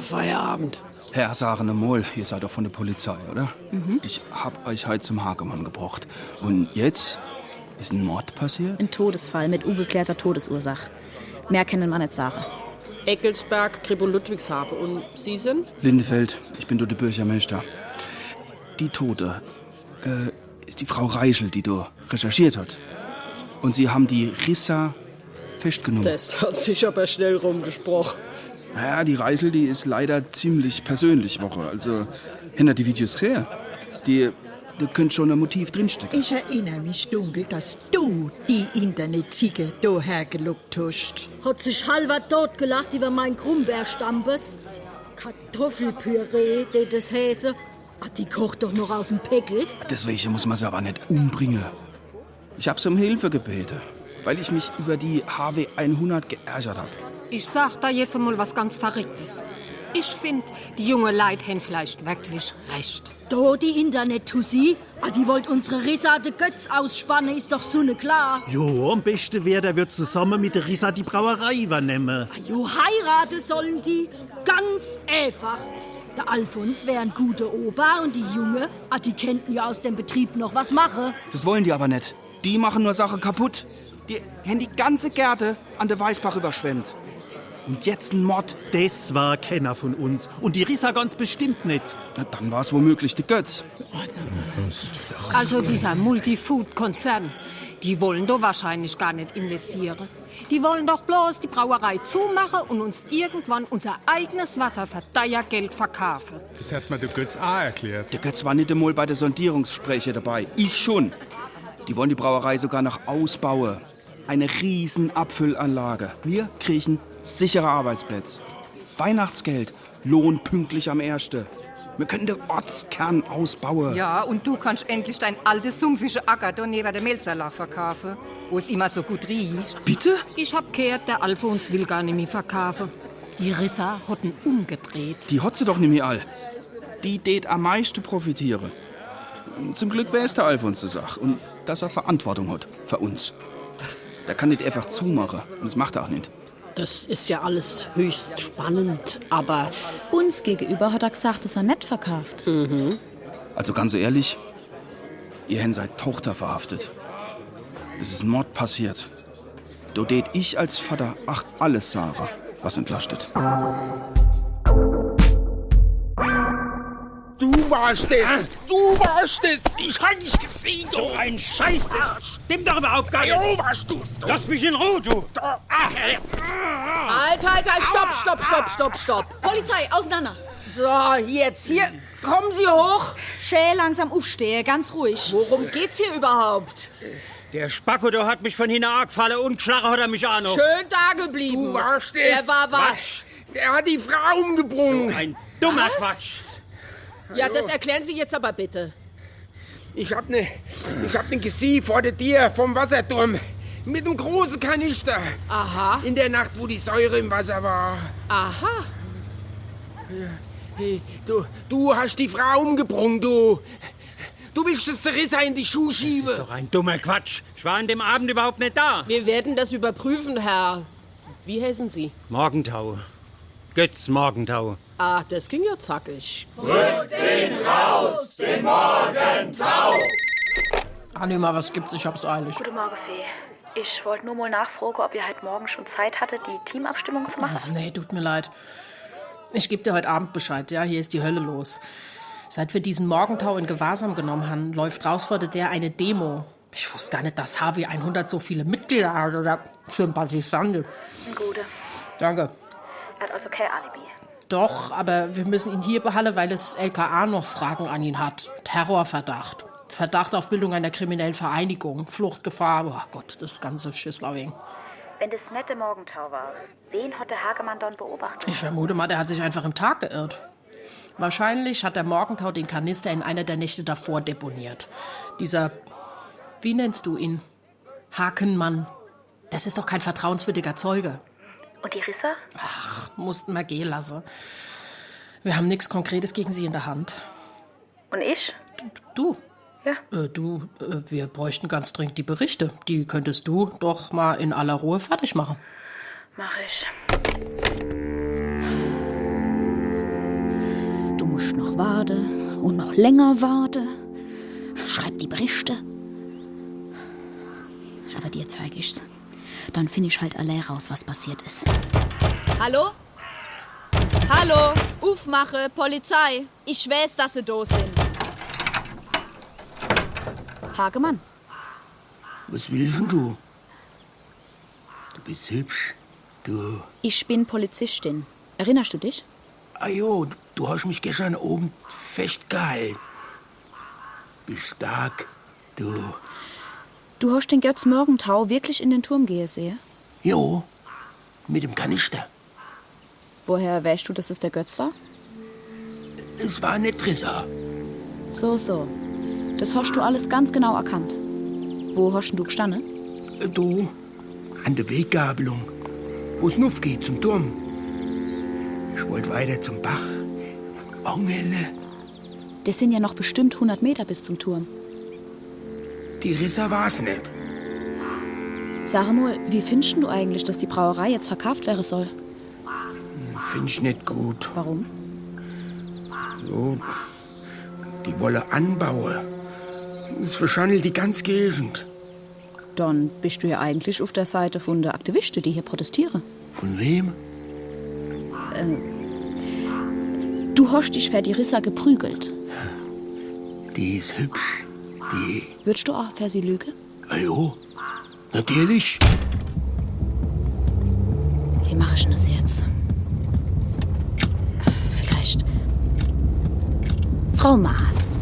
Feierabend. Herr Sarenemol, ihr seid doch von der Polizei, oder? Ich hab euch heute zum Hagemann gebracht. Und jetzt ist ein Mord passiert? Ein Todesfall mit ungeklärter Todesursache. Mehr können wir nicht sagen. Eckelsberg, Kripo Ludwigshafen. Und Sie sind? Lindefeld, ich bin dort der Bürgermeister. Die Tote ist die Frau Reichel, die du recherchiert hat. Und sie haben die Rissa festgenommen. Das hat sich aber schnell rumgesprochen. Naja, die Reichel, die ist leider ziemlich persönlich, Woche. Also, hinter die Videos gesehen. Da könnte schon ein Motiv drinstecken. Ich erinnere mich dunkel, dass du die Internetziege daher gelockt hast. Hat sich halber totgelacht über mein Krummbeerstampes. Kartoffelpüree, das Häse. Die kocht doch noch aus dem Pickel. Deswegen muss man sie aber nicht umbringen. Ich hab's um Hilfe gebeten, weil ich mich über die HW 100 geärgert habe. Ich sag da jetzt einmal was ganz Verrücktes. Ich find, die junge Leute haben vielleicht wirklich recht. Da die Internet-Tussi, die wollt unsere Rissa de Götz ausspannen, ist doch so ne klar. Jo, am besten wäre, der wird zusammen mit der Rissa die Brauerei übernehmen. Jo, heiraten sollen die. Ganz einfach. Der Alfons wäre ein guter Opa und die Junge, die könnten ja aus dem Betrieb noch was machen. Das wollen die aber nicht. Die machen nur Sachen kaputt. Die haben die ganze Gärte an der Weißbach überschwemmt. Und jetzt ein Mord. Das war keiner von uns. Und die Rissa ganz bestimmt nicht. Na, dann war es womöglich der Götz. Also dieser Multifood-Konzern, die wollen doch wahrscheinlich gar nicht investieren. Die wollen doch bloß die Brauerei zumachen und uns irgendwann unser eigenes Wasser für teuer Geld verkaufen. Das hat mir der Götz auch erklärt. Der Götz war nicht einmal bei der Sondierungsgespräche dabei. Ich schon. Die wollen die Brauerei sogar noch ausbauen. Eine riesen Abfüllanlage. Wir kriegen sichere Arbeitsplätze. Weihnachtsgeld, Lohn pünktlich am 1. Wir können den Ortskern ausbauen. Ja, und du kannst endlich dein altes sumpfische Acker da neben der Melzerlach verkaufen, wo es immer so gut riecht. Bitte? Ich hab gehört, der Alfons will gar nicht mehr verkaufen. Die Rissa hat ihn umgedreht. Die hat sie doch nicht mehr all. Die tät am meisten profitieren. Zum Glück wäre es der Alfons zur Sache und dass er Verantwortung hat für uns. Der kann nicht einfach zumachen und das macht er auch nicht. Das ist ja alles höchst spannend, aber... Uns gegenüber hat er gesagt, dass er nicht verkauft. Also ganz ehrlich, ihr habt seine Tochter verhaftet. Es ist ein Mord passiert. Da tät ich als Vater alles sagen, was entlastet. Du warst es! Du warst es! Ich hab dich gesehen! So ein Scheiß! Das stimmt doch überhaupt gar nicht! Jo, warst du! Lass mich in Ruhe, du! Halt, stopp! Polizei, auseinander! So, jetzt hier. Kommen Sie hoch. Schön langsam aufstehen, ganz ruhig. Worum geht's hier überhaupt? Der Spacko, der hat mich von hinten angefallen und geschlagen hat er mich auch noch. Schön da geblieben. Du warst es! Er war was? Der hat die Frau umgebracht! So ein dummer Quatsch! Ja, das erklären Sie jetzt aber bitte. Ich hab ne gesehen vor der Tür vom Wasserturm. Mit einem großen Kanister. Aha. In der Nacht, wo die Säure im Wasser war. Aha. Hey, du hast die Frau umgebracht, du. Du willst das Rissa in die Schuhe schieben. Das ist doch ein dummer Quatsch. Ich war an dem Abend überhaupt nicht da. Wir werden das überprüfen, Herr. Wie heißen Sie? Morgenthau. Götz Morgenthau. Ah, das ging ja zackig. Rückt ihn raus, den Morgenthau! Anima, was gibt's? Ich hab's eilig. Guten Morgen, Fee. Ich wollte nur mal nachfragen, ob ihr heute Morgen schon Zeit hattet, die Teamabstimmung zu machen. Ach, nee, tut mir leid. Ich geb dir heute Abend Bescheid, ja? Hier ist die Hölle los. Seit wir diesen Morgenthau in Gewahrsam genommen haben, läuft raus vor der eine Demo. Ich wusste gar nicht, dass HW 100 so viele Mitglieder hat oder Sympathisanten. Ein Gute. Danke. Er hat also kein Alibi. Doch, aber wir müssen ihn hier behalten, weil das LKA noch Fragen an ihn hat. Terrorverdacht. Verdacht auf Bildung einer kriminellen Vereinigung. Fluchtgefahr. Oh Gott, das ganze Schisslerwing. Wenn das nette Morgenthau war, wen hat der Hagemann dann beobachtet? Ich vermute mal, der hat sich einfach im Tag geirrt. Wahrscheinlich hat der Morgenthau den Kanister in einer der Nächte davor deponiert. Dieser, wie nennst du ihn? Hakenmann. Das ist doch kein vertrauenswürdiger Zeuge. Und die Rissa? Ach, mussten wir gehen lassen. Wir haben nichts Konkretes gegen sie in der Hand. Und ich? Du? Ja. Wir bräuchten ganz dringend die Berichte. Die könntest du doch mal in aller Ruhe fertig machen. Mach ich. Du musst noch warten und noch länger warten. Schreib die Berichte. Aber dir zeige ich's. Dann finde ich halt allein raus, was passiert ist. Hallo? Hallo? Aufmache, Polizei. Ich weiß, dass sie da sind. Hagemann. Was willst denn du? Du bist hübsch. Du. Ich bin Polizistin. Erinnerst du dich? Ah jo, du hast mich gestern oben festgehalten. Bist stark, du. Du hast den Götz Morgenthau wirklich in den Turm gehen sehen? Jo, mit dem Kanister. Woher weißt du, dass es der Götz war? Es war nicht Rissa. So. Das hast du alles ganz genau erkannt. Wo hast du gestanden? Du, an der Weggabelung, wo es nuff geht zum Turm. Ich wollte weiter zum Bach. Angele. Das sind ja noch bestimmt 100 Meter bis zum Turm. Die Rissa war's nicht. Sag mal, wie findest du eigentlich, dass die Brauerei jetzt verkauft werden soll? Find ich nicht gut. Warum? Jo, die wolle anbauen. Das verschandelt die ganze Gegend. Dann bist du ja eigentlich auf der Seite von der Aktivisten, die hier protestieren. Von wem? Du hast dich für die Rissa geprügelt. Die ist hübsch. Die. Würdest du auch für sie lügen? Jo, natürlich. Wie mache ich denn das jetzt? Vielleicht. Frau Maas,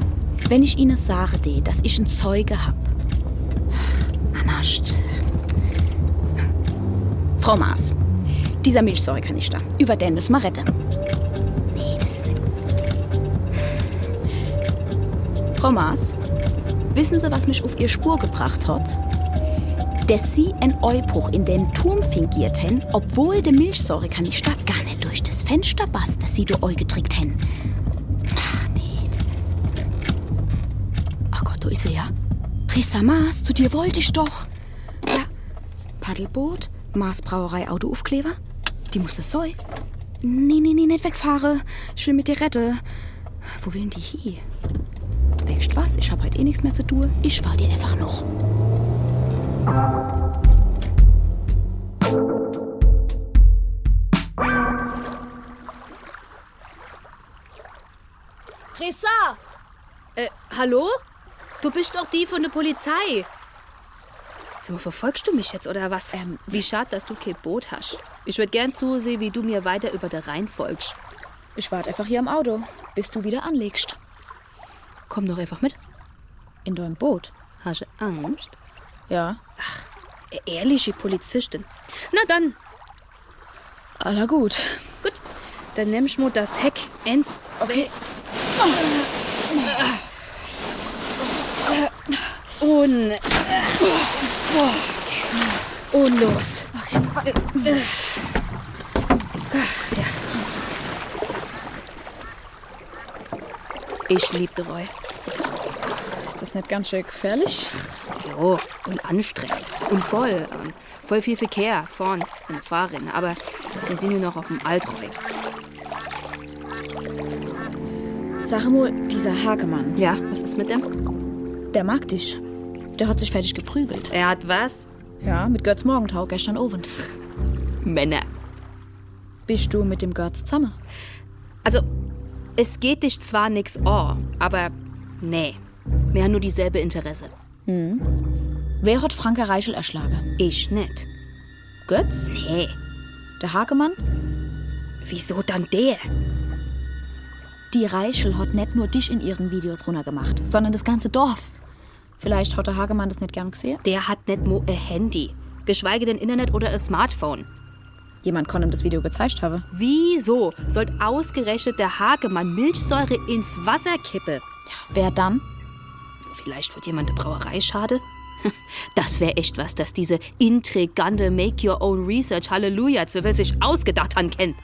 wenn ich Ihnen sage, dass ich einen Zeuge hab, verarscht. Frau Maas, dieser Milchsäurekanister, über den müssen wir retten. Nee, das ist nicht gut. Frau Maas, wissen Sie, was mich auf Ihr Spur gebracht hat? Dass Sie einen Eubruch in den Turm fingiert haben, obwohl der Milchsäurekanister gar nicht durch das Fenster passt, das Sie durch euch getrickt haben. Ach, nee. Ach Gott, da ist sie ja. Risa Maas, zu dir wollte ich doch. Ja, Paddelboot, Maas Brauerei Autoaufkleber. Die muss das sein. Nee, nicht wegfahren. Ich will mit dir retten. Wo will denn die hier? Weißt was? Ich hab heute eh nichts mehr zu tun. Ich fahr dir einfach noch. Risa! Hallo? Du bist doch die von der Polizei. Sag mal, verfolgst du mich jetzt oder was? Wie schade, dass du kein Boot hast. Ich würde gern zusehen, wie du mir weiter über den Rhein folgst. Ich warte einfach hier im Auto, bis du wieder anlegst. Komm doch einfach mit. In dein Boot? Hast du Angst? Ja. Ach, ehrliche Polizistin. Na dann. Aller gut. Gut, dann nimm ich mal das Heck. 1, 2. Okay. Und los. Okay. Ja. Ich lieb den Roy. Ist das nicht ganz schön gefährlich? Jo, und anstrengend. Und voll viel Verkehr vorn und Fahrräder. Aber wir sind ja noch auf dem Altroy. Sag mal, dieser Hagemann. Ja, was ist mit dem? Der mag dich. Der hat sich fertig geprügelt. Er hat was? Ja, mit Götz Morgentau gestern Abend. Männer. Bist du mit dem Götz zusammen? Also, es geht dich zwar nix an, aber nee. Wir haben nur dieselbe Interesse. Mhm. Wer hat Franka Reichel erschlagen? Ich nicht. Götz? Nee. Der Hagemann? Wieso dann der? Die Reichel hat nicht nur dich in ihren Videos runtergemacht, sondern das ganze Dorf. Vielleicht hat der Hagemann das nicht gern gesehen? Der hat nicht nur ein Handy, geschweige denn Internet oder ein Smartphone. Jemand kann ihm das Video gezeigt haben. Wieso sollte ausgerechnet der Hagemann Milchsäure ins Wasser kippen? Ja, wer dann? Vielleicht wird jemand der Brauerei schade? Das wäre echt was, dass diese intrigante Make-Your-Own-Research-Halleluja-Zwiebel sich ausgedacht haben kennt.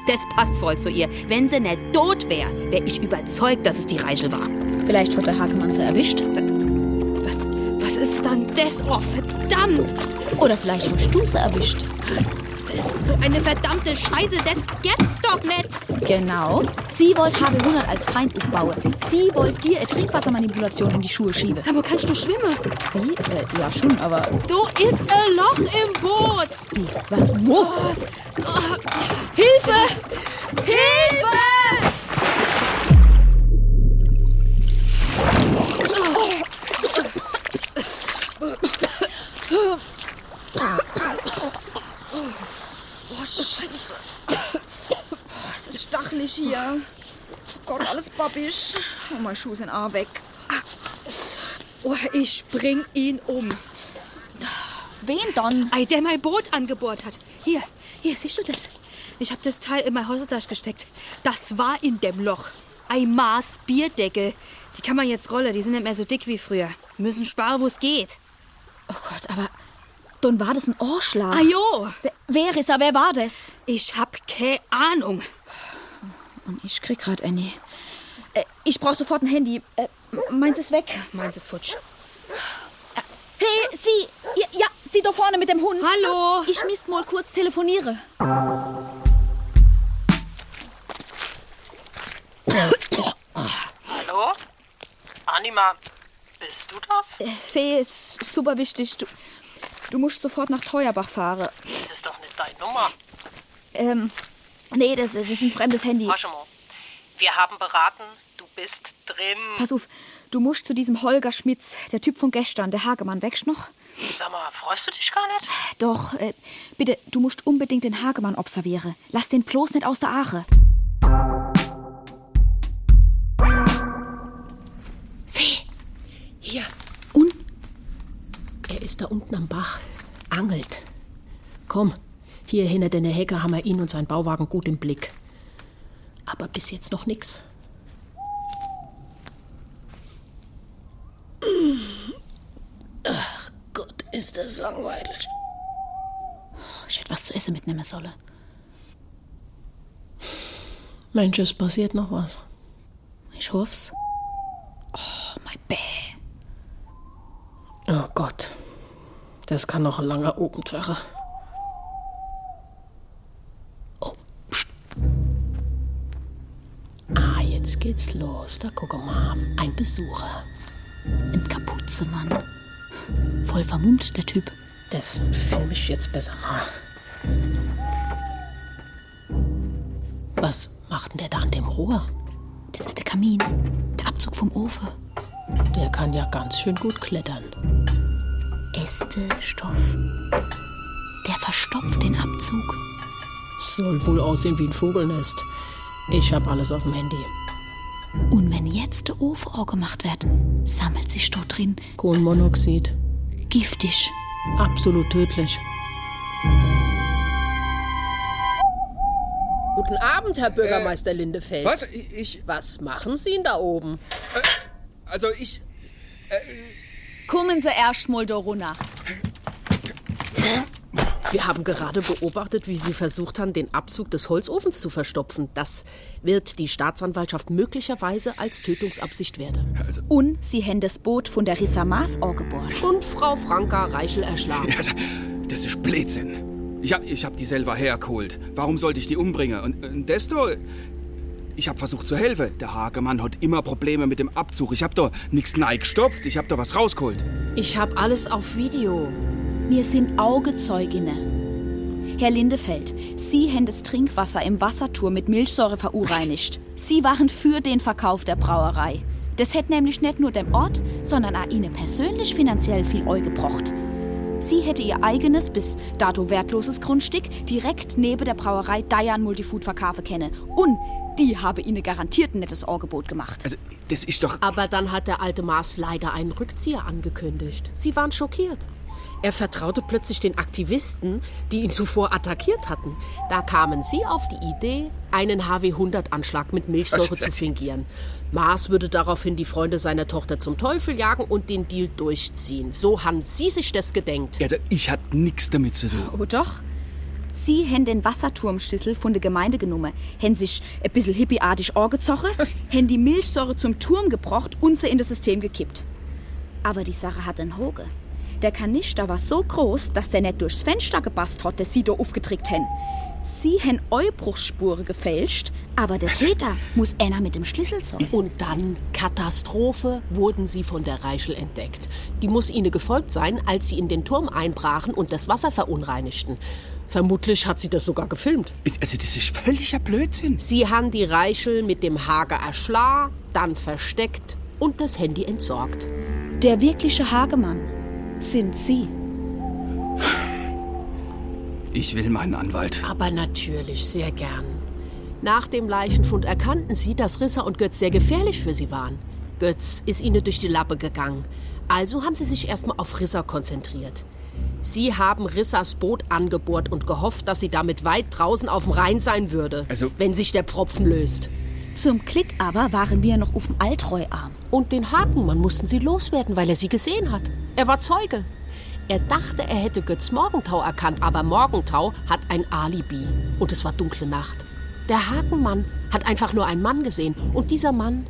Das passt voll zu ihr. Wenn sie nicht tot wäre, wäre ich überzeugt, dass es die Reichel war. Vielleicht hat der Hagemann sie erwischt. Was ist dann das? Oh, verdammt! Oder vielleicht hast du sie erwischt. Das ist so eine verdammte Scheiße, das gibt's doch nicht! Genau. Sie wollte HB100 als Feind aufbauen. Sie wollte dir eine Trinkwassermanipulation in die Schuhe schieben. Sag mal, kannst du schwimmen? Wie? Ja, schon, aber... Du ist ein Loch im Boot! Wie? Was? Wo? Oh. Hilfe! Hilfe! Oh, Scheiße. Es ist stachelig hier. Oh Gott, alles babbisch. Oh, meine Schuhe sind auch weg. Oh, ich bring ihn um. Wen dann? Der mein Boot angebohrt hat. Hier, siehst du das? Ich hab das Teil in meine Hosentasche gesteckt. Das war in dem Loch. Ein Maß Bierdeckel. Die kann man jetzt rollen, die sind nicht mehr so dick wie früher. Müssen sparen, wo es geht. Oh Gott, aber dann war das ein Ohrschlag. Ah jo. Wer war das? Ich hab keine Ahnung. Und ich krieg grad Annie. Ich brauch sofort ein Handy. Meins ist weg. Meins ist futsch. Hey, Sie! Ja, Sie da vorne mit dem Hund. Hallo! Ich müsst mal kurz telefonieren. Hallo? Anima, bist du das? Fee, ist super wichtig. Du musst sofort nach Teuerbach fahren. Das ist doch nicht deine Nummer. Nee, das ist ein fremdes Handy. Warte mal. Wir haben beraten, du bist drin. Pass auf, du musst zu diesem Holger Schmitz, der Typ von gestern, der Hagemann, wächst noch? Sag mal, freust du dich gar nicht? Doch, bitte, du musst unbedingt den Hagemann observieren. Lass den bloß nicht aus der Ache. Fee! Hier. Und? Er ist da unten am Bach angelt. Komm, hier hinter der Hecke haben wir ihn und seinen Bauwagen gut im Blick. Aber bis jetzt noch nix. Ach Gott, ist das langweilig. Ich hätte was zu essen mitnehmen sollen. Mensch, es passiert noch was. Ich hoff's. Oh, mein Bär. Oh Gott, das kann noch ein langer Abend werden. Oh, pst. Ah, jetzt geht's los. Da guck mal, ein Besucher. Ein Kapuzenmann. Voll vermummt, der Typ. Das film ich jetzt besser mal. Was macht denn der da an dem Rohr? Das ist der Kamin, der Abzug vom Ofen. Der kann ja ganz schön gut klettern. Äste, Stoff. Der verstopft den Abzug. Soll wohl aussehen wie ein Vogelnest. Ich hab alles auf dem Handy. Und wenn jetzt der Ofen angemacht wird, sammelt sich dort drin Kohlenmonoxid. Giftig. Absolut tödlich. Guten Abend, Herr Bürgermeister Lindefeld. Was? Was machen Sie denn da oben? Kommen Sie erst mal da runter. Wir haben gerade beobachtet, wie Sie versucht haben, den Abzug des Holzofens zu verstopfen. Das wird die Staatsanwaltschaft möglicherweise als Tötungsabsicht werden. Und Sie haben das Boot von der Rissa Maas angebohrt. Und Frau Franka Reichel erschlagen. Also, das ist Blödsinn. Ich hab die selber hergeholt. Warum sollte ich die umbringen? Und desto... Ich hab versucht zu helfen. Der Hagemann hat immer Probleme mit dem Abzug. Ich hab da nichts neigestopft. Ich hab da was rausgeholt. Ich hab alles auf Video. Wir sind Augezeuginnen. Herr Lindefeld, Sie haben das Trinkwasser im Wasserturm mit Milchsäure verunreinigt. Sie waren für den Verkauf der Brauerei. Das hätte nämlich nicht nur dem Ort, sondern auch Ihnen persönlich finanziell viel Eu gebracht. Sie hätte ihr eigenes, bis dato wertloses Grundstück direkt neben der Brauerei Dayan Multifood verkaufen können. Und die habe Ihnen garantiert ein nettes Angebot gemacht. Also, das ist doch... Aber dann hat der alte Maas leider einen Rückzieher angekündigt. Sie waren schockiert. Er vertraute plötzlich den Aktivisten, die ihn zuvor attackiert hatten. Da kamen sie auf die Idee, einen HW-100-Anschlag mit Milchsäure zu fingieren. Maas würde daraufhin die Freunde seiner Tochter zum Teufel jagen und den Deal durchziehen. So haben Sie sich das gedenkt. Also, ich hatte nichts damit zu tun. Oh doch. Sie haben den Wasserturmschlüssel von der Gemeinde genommen, haben sich ein bisschen hippieartig angezogen, haben die Milchsäure zum Turm gebracht und sie in das System gekippt. Aber die Sache hat einen Hoge. Der Kanister war so groß, dass der nicht durchs Fenster gepasst hat, das Sie da aufgetrickt haben. Sie haben Eubruchsspuren gefälscht, aber der Täter muss einer mit dem Schlüssel sein. Und dann, Katastrophe, wurden sie von der Reichel entdeckt. Die muss ihnen gefolgt sein, als sie in den Turm einbrachen und das Wasser verunreinigten. Vermutlich hat sie das sogar gefilmt. Also das ist völliger Blödsinn. Sie haben die Reichel mit dem Hager erschlagen, dann versteckt und das Handy entsorgt. Der wirkliche Hagemann sind Sie. Ich will meinen Anwalt. Aber natürlich, sehr gern. Nach dem Leichenfund erkannten sie, dass Rissa und Götz sehr gefährlich für sie waren. Götz ist ihnen durch die Lappe gegangen. Also haben sie sich erstmal auf Rissa konzentriert. Sie haben Rissas Boot angebohrt und gehofft, dass sie damit weit draußen auf dem Rhein sein würde, wenn sich der Pfropfen löst. Zum Glück aber waren wir noch auf dem Altreuarm. Und den Hakenmann mussten sie loswerden, weil er sie gesehen hat. Er war Zeuge. Er dachte, er hätte Götz Morgenthau erkannt, aber Morgenthau hat ein Alibi. Und es war dunkle Nacht. Der Hakenmann hat einfach nur einen Mann gesehen. Und dieser Mann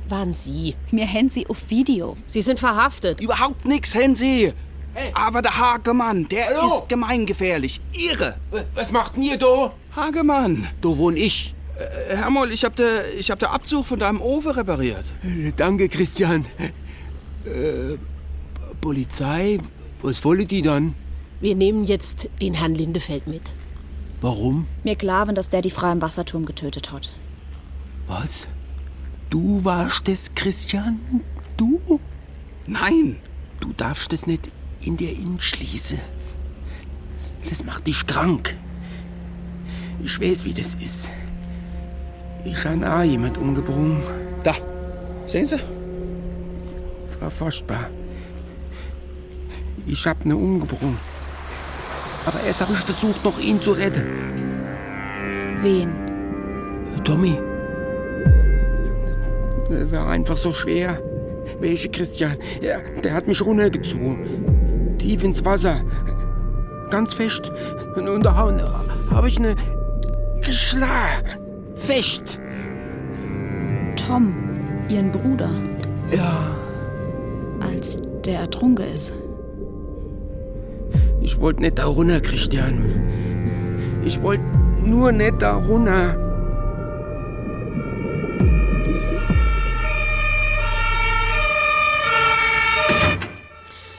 waren Sie. Wir haben Sie auf Video. Sie sind verhaftet. Überhaupt nichts, Hensi. Hey. Aber der Hagemann, der ist gemeingefährlich. Irre. Was macht denn ihr da? Hagemann. Da wohn ich. Herr Moll, ich hab den Abzug von deinem Ofen repariert. Danke, Christian. Polizei? Was wollen die dann? Wir nehmen jetzt den Herrn Lindefeld mit. Warum? Wir glauben, dass der die Frau im Wasserturm getötet hat. Was? Du warst es, Christian? Du? Nein. Du darfst es nicht in dir schließen. Das macht dich krank. Ich weiß, wie das ist. Ich habe auch jemand umgebracht. Da. Sehen Sie? Es war furchtbar. Ich hab ne umgebracht. Aber erst habe ich versucht, noch ihn zu retten. Wen? Tommy. War einfach so schwer. Welche Christian? Ja, der hat mich runtergezogen. Tief ins Wasser. Ganz fest. Und da habe ich eine geschlagen. Fest. Tom, ihren Bruder. Ja. Als der ertrunken ist. Ich wollte nicht da runter, Christian. Ich wollte nur nicht da runter.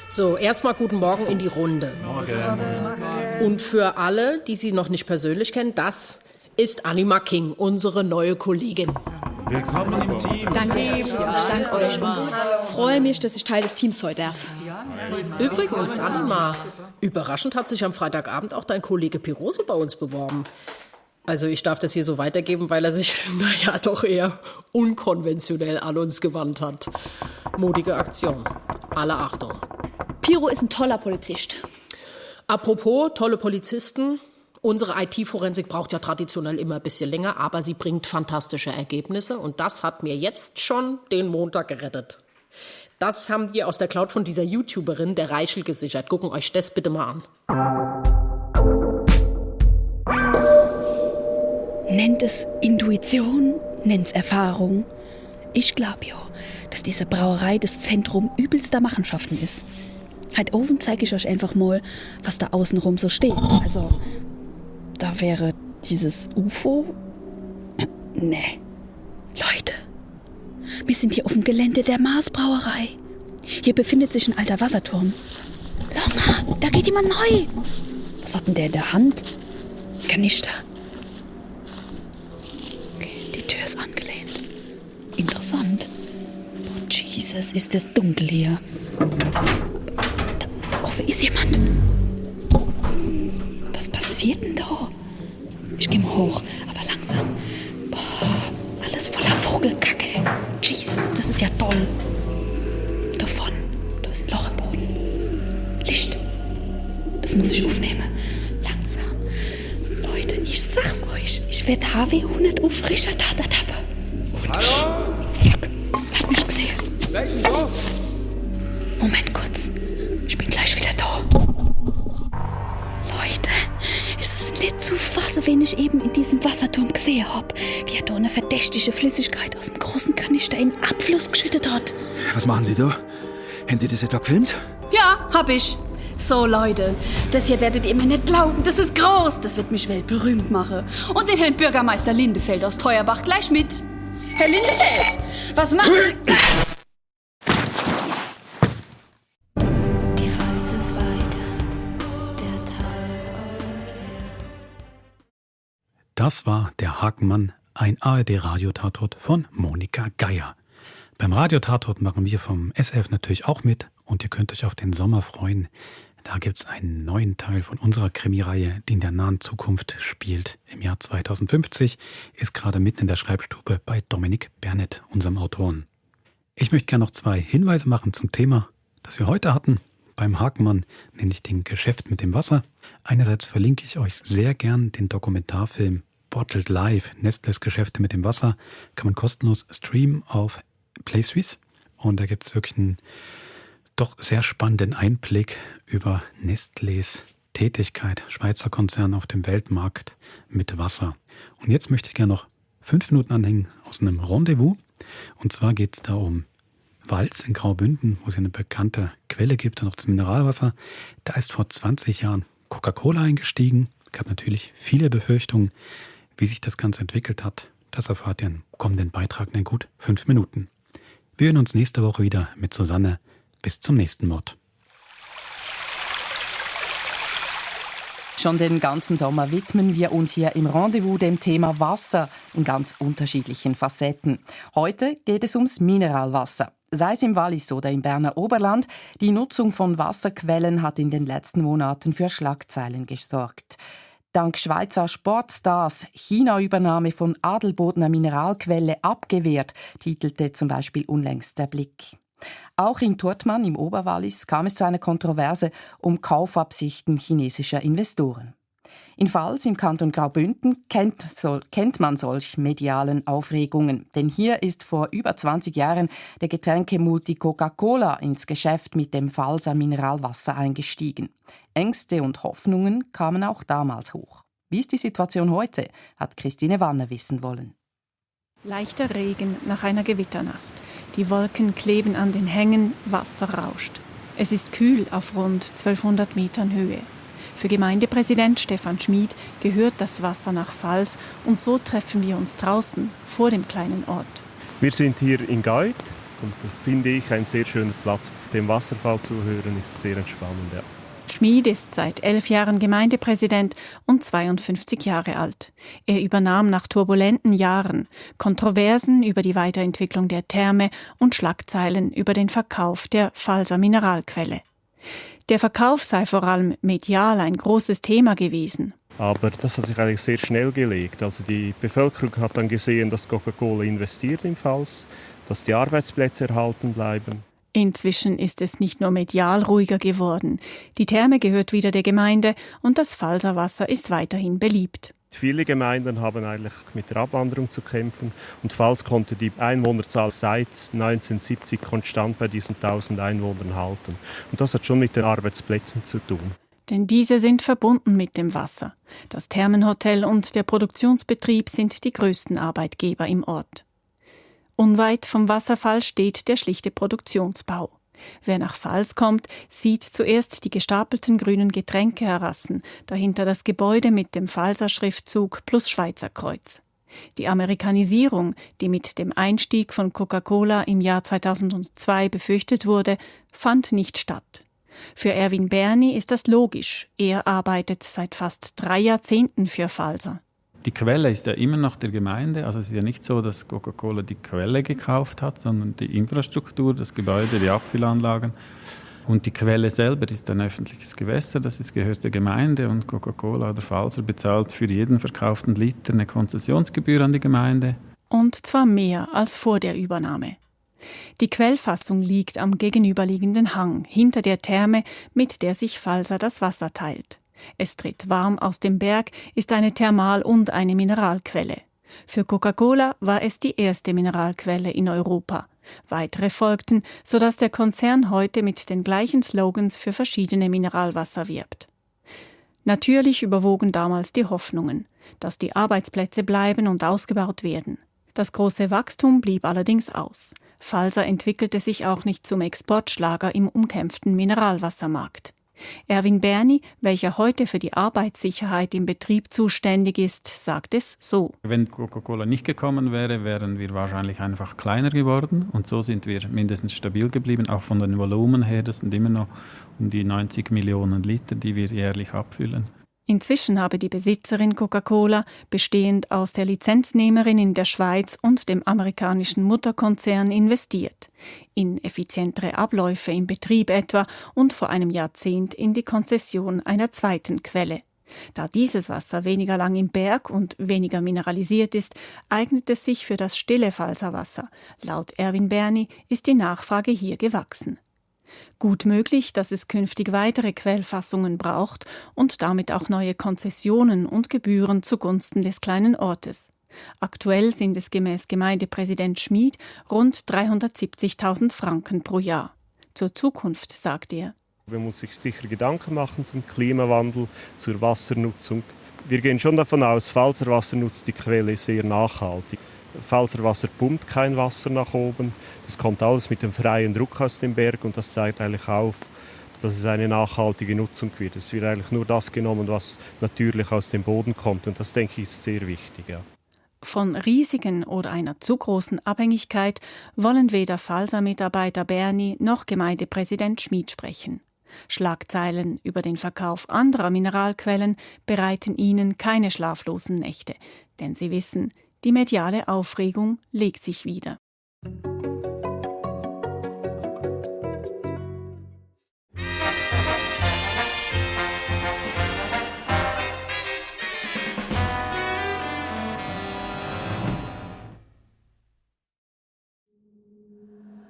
So, erstmal guten Morgen in die Runde. Morgen. Und für alle, die sie noch nicht persönlich kennen, das ist Anima King, unsere neue Kollegin. Willkommen im Team. Danke. Ich danke euch. Freue mich, dass ich Teil des Teams heute darf. Übrigens, Anima, überraschend hat sich am Freitagabend auch dein Kollege Pirose bei uns beworben. Also ich darf das hier so weitergeben, weil er sich, naja, doch eher unkonventionell an uns gewandt hat. Mutige Aktion. Alle Achtung. Piro ist ein toller Polizist. Apropos tolle Polizisten. Unsere IT-Forensik braucht ja traditionell immer ein bisschen länger, aber sie bringt fantastische Ergebnisse. Und das hat mir jetzt schon den Montag gerettet. Das haben die aus der Cloud von dieser YouTuberin, der Reichel, gesichert. Gucken euch das bitte mal an. Nennt es Intuition, nennt es Erfahrung. Ich glaube ja, dass diese Brauerei das Zentrum übelster Machenschaften ist. Heute oben zeige ich euch einfach mal, was da außenrum so steht. Also, da wäre dieses UFO. Nee. Leute, wir sind hier auf dem Gelände der Mars-Brauerei. Hier befindet sich ein alter Wasserturm. Longa, da geht jemand neu. Was hat denn der in der Hand? Kanister. Okay, die Tür ist angelehnt. Interessant. Oh, Jesus, ist es dunkel hier. Da ist jemand. Was passiert denn da? Ich gehe mal hoch, aber langsam. Boah, alles voller Vogelkacke. Jesus, das ist ja toll. Davon, da ist ein Loch im Boden. Licht. Das muss ich aufnehmen. Langsam. Leute, ich sag's euch. Ich werde HW100 auf frischer Tat ertappen. Hallo? Fuck, er hat mich gesehen. Welchen Dorf? Moment kurz. Ich bin gleich wieder da. Leute, es ist nicht zu fassen, wen ich eben in diesem Wasserturm gesehen habe. Wie er da eine verdächtige Flüssigkeit aus dem großen Kanister in den Abfluss geschüttet hat. Was machen Sie da? Haben Sie das etwa gefilmt? Ja, hab ich. So, Leute, das hier werdet ihr mir nicht glauben. Das ist groß. Das wird mich weltberühmt machen. Und den Herrn Bürgermeister Lindefeld aus Teuerbach gleich mit. Herr Lindefeld, was macht... Die Pfalz ist weiter. Der Tatort leer. Das war der Hakenmann, ein ARD-Radiotatort von Monika Geier. Beim Radiotatort machen wir vom SF natürlich auch mit und ihr könnt euch auf den Sommer freuen. Da gibt es einen neuen Teil von unserer Krimireihe, die in der nahen Zukunft spielt. Im Jahr 2050 ist gerade mitten in der Schreibstube bei Dominik Bernett, unserem Autoren. Ich möchte gerne noch 2 Hinweise machen zum Thema, das wir heute hatten beim Hakenmann, nämlich dem Geschäft mit dem Wasser. Einerseits verlinke ich euch sehr gern den Dokumentarfilm Bottled Live, Nestles Geschäfte mit dem Wasser. Kann man kostenlos streamen auf PlaySuisse. Und da gibt es wirklich einen doch sehr spannenden Einblick über Nestlés Tätigkeit, Schweizer Konzern auf dem Weltmarkt mit Wasser. Und jetzt möchte ich gerne noch 5 Minuten anhängen aus einem Rendezvous. Und zwar geht es da um Walz in Graubünden, wo es eine bekannte Quelle gibt und auch das Mineralwasser. Da ist vor 20 Jahren Coca-Cola eingestiegen. Es gab natürlich viele Befürchtungen, wie sich das Ganze entwickelt hat. Das erfahrt ihr im kommenden Beitrag in gut 5 Minuten. Wir hören uns nächste Woche wieder mit Susanne. Bis zum nächsten Mord. Schon den ganzen Sommer widmen wir uns hier im Rendezvous dem Thema Wasser in ganz unterschiedlichen Facetten. Heute geht es ums Mineralwasser. Sei es im Wallis oder im Berner Oberland, die Nutzung von Wasserquellen hat in den letzten Monaten für Schlagzeilen gesorgt. Dank Schweizer Sportstars China-Übernahme von Adelbodner Mineralquelle abgewehrt, titelte zum Beispiel unlängst der Blick. Auch in Turtmann im Oberwallis kam es zu einer Kontroverse um Kaufabsichten chinesischer Investoren. In Vals im Kanton Graubünden kennt man solch medialen Aufregungen. Denn hier ist vor über 20 Jahren der Getränkemulti Coca-Cola ins Geschäft mit dem Valser Mineralwasser eingestiegen. Ängste und Hoffnungen kamen auch damals hoch. Wie ist die Situation heute, hat Christine Wanner wissen wollen. Leichter Regen nach einer Gewitternacht. Die Wolken kleben an den Hängen, Wasser rauscht. Es ist kühl auf rund 1200 Metern Höhe. Für Gemeindepräsident Stefan Schmid gehört das Wasser nach Vals und so treffen wir uns draußen vor dem kleinen Ort. Wir sind hier in Geuth und das finde ich ein sehr schöner Platz. Dem Wasserfall zu hören ist sehr entspannend. Ja. Schmid ist seit 11 Jahren Gemeindepräsident und 52 Jahre alt. Er übernahm nach turbulenten Jahren Kontroversen über die Weiterentwicklung der Therme und Schlagzeilen über den Verkauf der Valser Mineralquelle. Der Verkauf sei vor allem medial ein großes Thema gewesen. Aber das hat sich eigentlich sehr schnell gelegt. Also die Bevölkerung hat dann gesehen, dass Coca-Cola investiert im Vals, dass die Arbeitsplätze erhalten bleiben. Inzwischen ist es nicht nur medial ruhiger geworden. Die Therme gehört wieder der Gemeinde und das Valser Wasser ist weiterhin beliebt. Viele Gemeinden haben eigentlich mit der Abwanderung zu kämpfen und Vals konnte die Einwohnerzahl seit 1970 konstant bei diesen 1000 Einwohnern halten. Und das hat schon mit den Arbeitsplätzen zu tun. Denn diese sind verbunden mit dem Wasser. Das Thermenhotel und der Produktionsbetrieb sind die größten Arbeitgeber im Ort. Unweit vom Wasserfall steht der schlichte Produktionsbau. Wer nach Vals kommt, sieht zuerst die gestapelten grünen Getränketerrassen, dahinter das Gebäude mit dem Valser Schriftzug plus Schweizer Kreuz. Die Amerikanisierung, die mit dem Einstieg von Coca-Cola im Jahr 2002 befürchtet wurde, fand nicht statt. Für Erwin Berni ist das logisch. Er arbeitet seit fast 3 Jahrzehnten für Valser. Die Quelle ist ja immer noch der Gemeinde. Also es ist ja nicht so, dass Coca-Cola die Quelle gekauft hat, sondern die Infrastruktur, das Gebäude, die Abfüllanlagen. Und die Quelle selber ist ein öffentliches Gewässer, gehört der Gemeinde und Coca-Cola oder Valser bezahlt für jeden verkauften Liter eine Konzessionsgebühr an die Gemeinde. Und zwar mehr als vor der Übernahme. Die Quellfassung liegt am gegenüberliegenden Hang, hinter der Therme, mit der sich Valser das Wasser teilt. Es tritt warm aus dem Berg, ist eine Thermal- und eine Mineralquelle. Für Coca-Cola war es die erste Mineralquelle in Europa. Weitere folgten, sodass der Konzern heute mit den gleichen Slogans für verschiedene Mineralwasser wirbt. Natürlich überwogen damals die Hoffnungen, dass die Arbeitsplätze bleiben und ausgebaut werden. Das große Wachstum blieb allerdings aus. Valser entwickelte sich auch nicht zum Exportschlager im umkämpften Mineralwassermarkt. Erwin Berni, welcher heute für die Arbeitssicherheit im Betrieb zuständig ist, sagt es so. Wenn Coca-Cola nicht gekommen wäre, wären wir wahrscheinlich einfach kleiner geworden. Und so sind wir mindestens stabil geblieben, auch von den Volumen her. Das sind immer noch um die 90 Millionen Liter, die wir jährlich abfüllen. Inzwischen habe die Besitzerin Coca-Cola, bestehend aus der Lizenznehmerin in der Schweiz und dem amerikanischen Mutterkonzern, investiert. In effizientere Abläufe im Betrieb etwa und vor einem Jahrzehnt in die Konzession einer zweiten Quelle. Da dieses Wasser weniger lang im Berg und weniger mineralisiert ist, eignet es sich für das stille Valser Wasser. Laut Erwin Berni ist die Nachfrage hier gewachsen. Gut möglich, dass es künftig weitere Quellfassungen braucht und damit auch neue Konzessionen und Gebühren zugunsten des kleinen Ortes. Aktuell sind es gemäß Gemeindepräsident Schmid rund 370.000 Franken pro Jahr. Zur Zukunft, sagt er. Man muss sich sicher Gedanken machen zum Klimawandel, zur Wassernutzung. Wir gehen schon davon aus, Valser Wasser nutzt die Quelle sehr nachhaltig. Valser Wasser pumpt kein Wasser nach oben. Das kommt alles mit dem freien Druck aus dem Berg und das zeigt eigentlich auf, dass es eine nachhaltige Nutzung wird. Es wird eigentlich nur das genommen, was natürlich aus dem Boden kommt und das, denke ich, ist sehr wichtig. Ja. Von Risiken oder einer zu großen Abhängigkeit wollen weder Valser-Mitarbeiter Berni noch Gemeindepräsident Schmid sprechen. Schlagzeilen über den Verkauf anderer Mineralquellen bereiten ihnen keine schlaflosen Nächte, denn sie wissen, die mediale Aufregung legt sich wieder.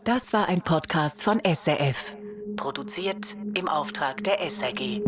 Das war ein Podcast von SRF. Produziert im Auftrag der SRG.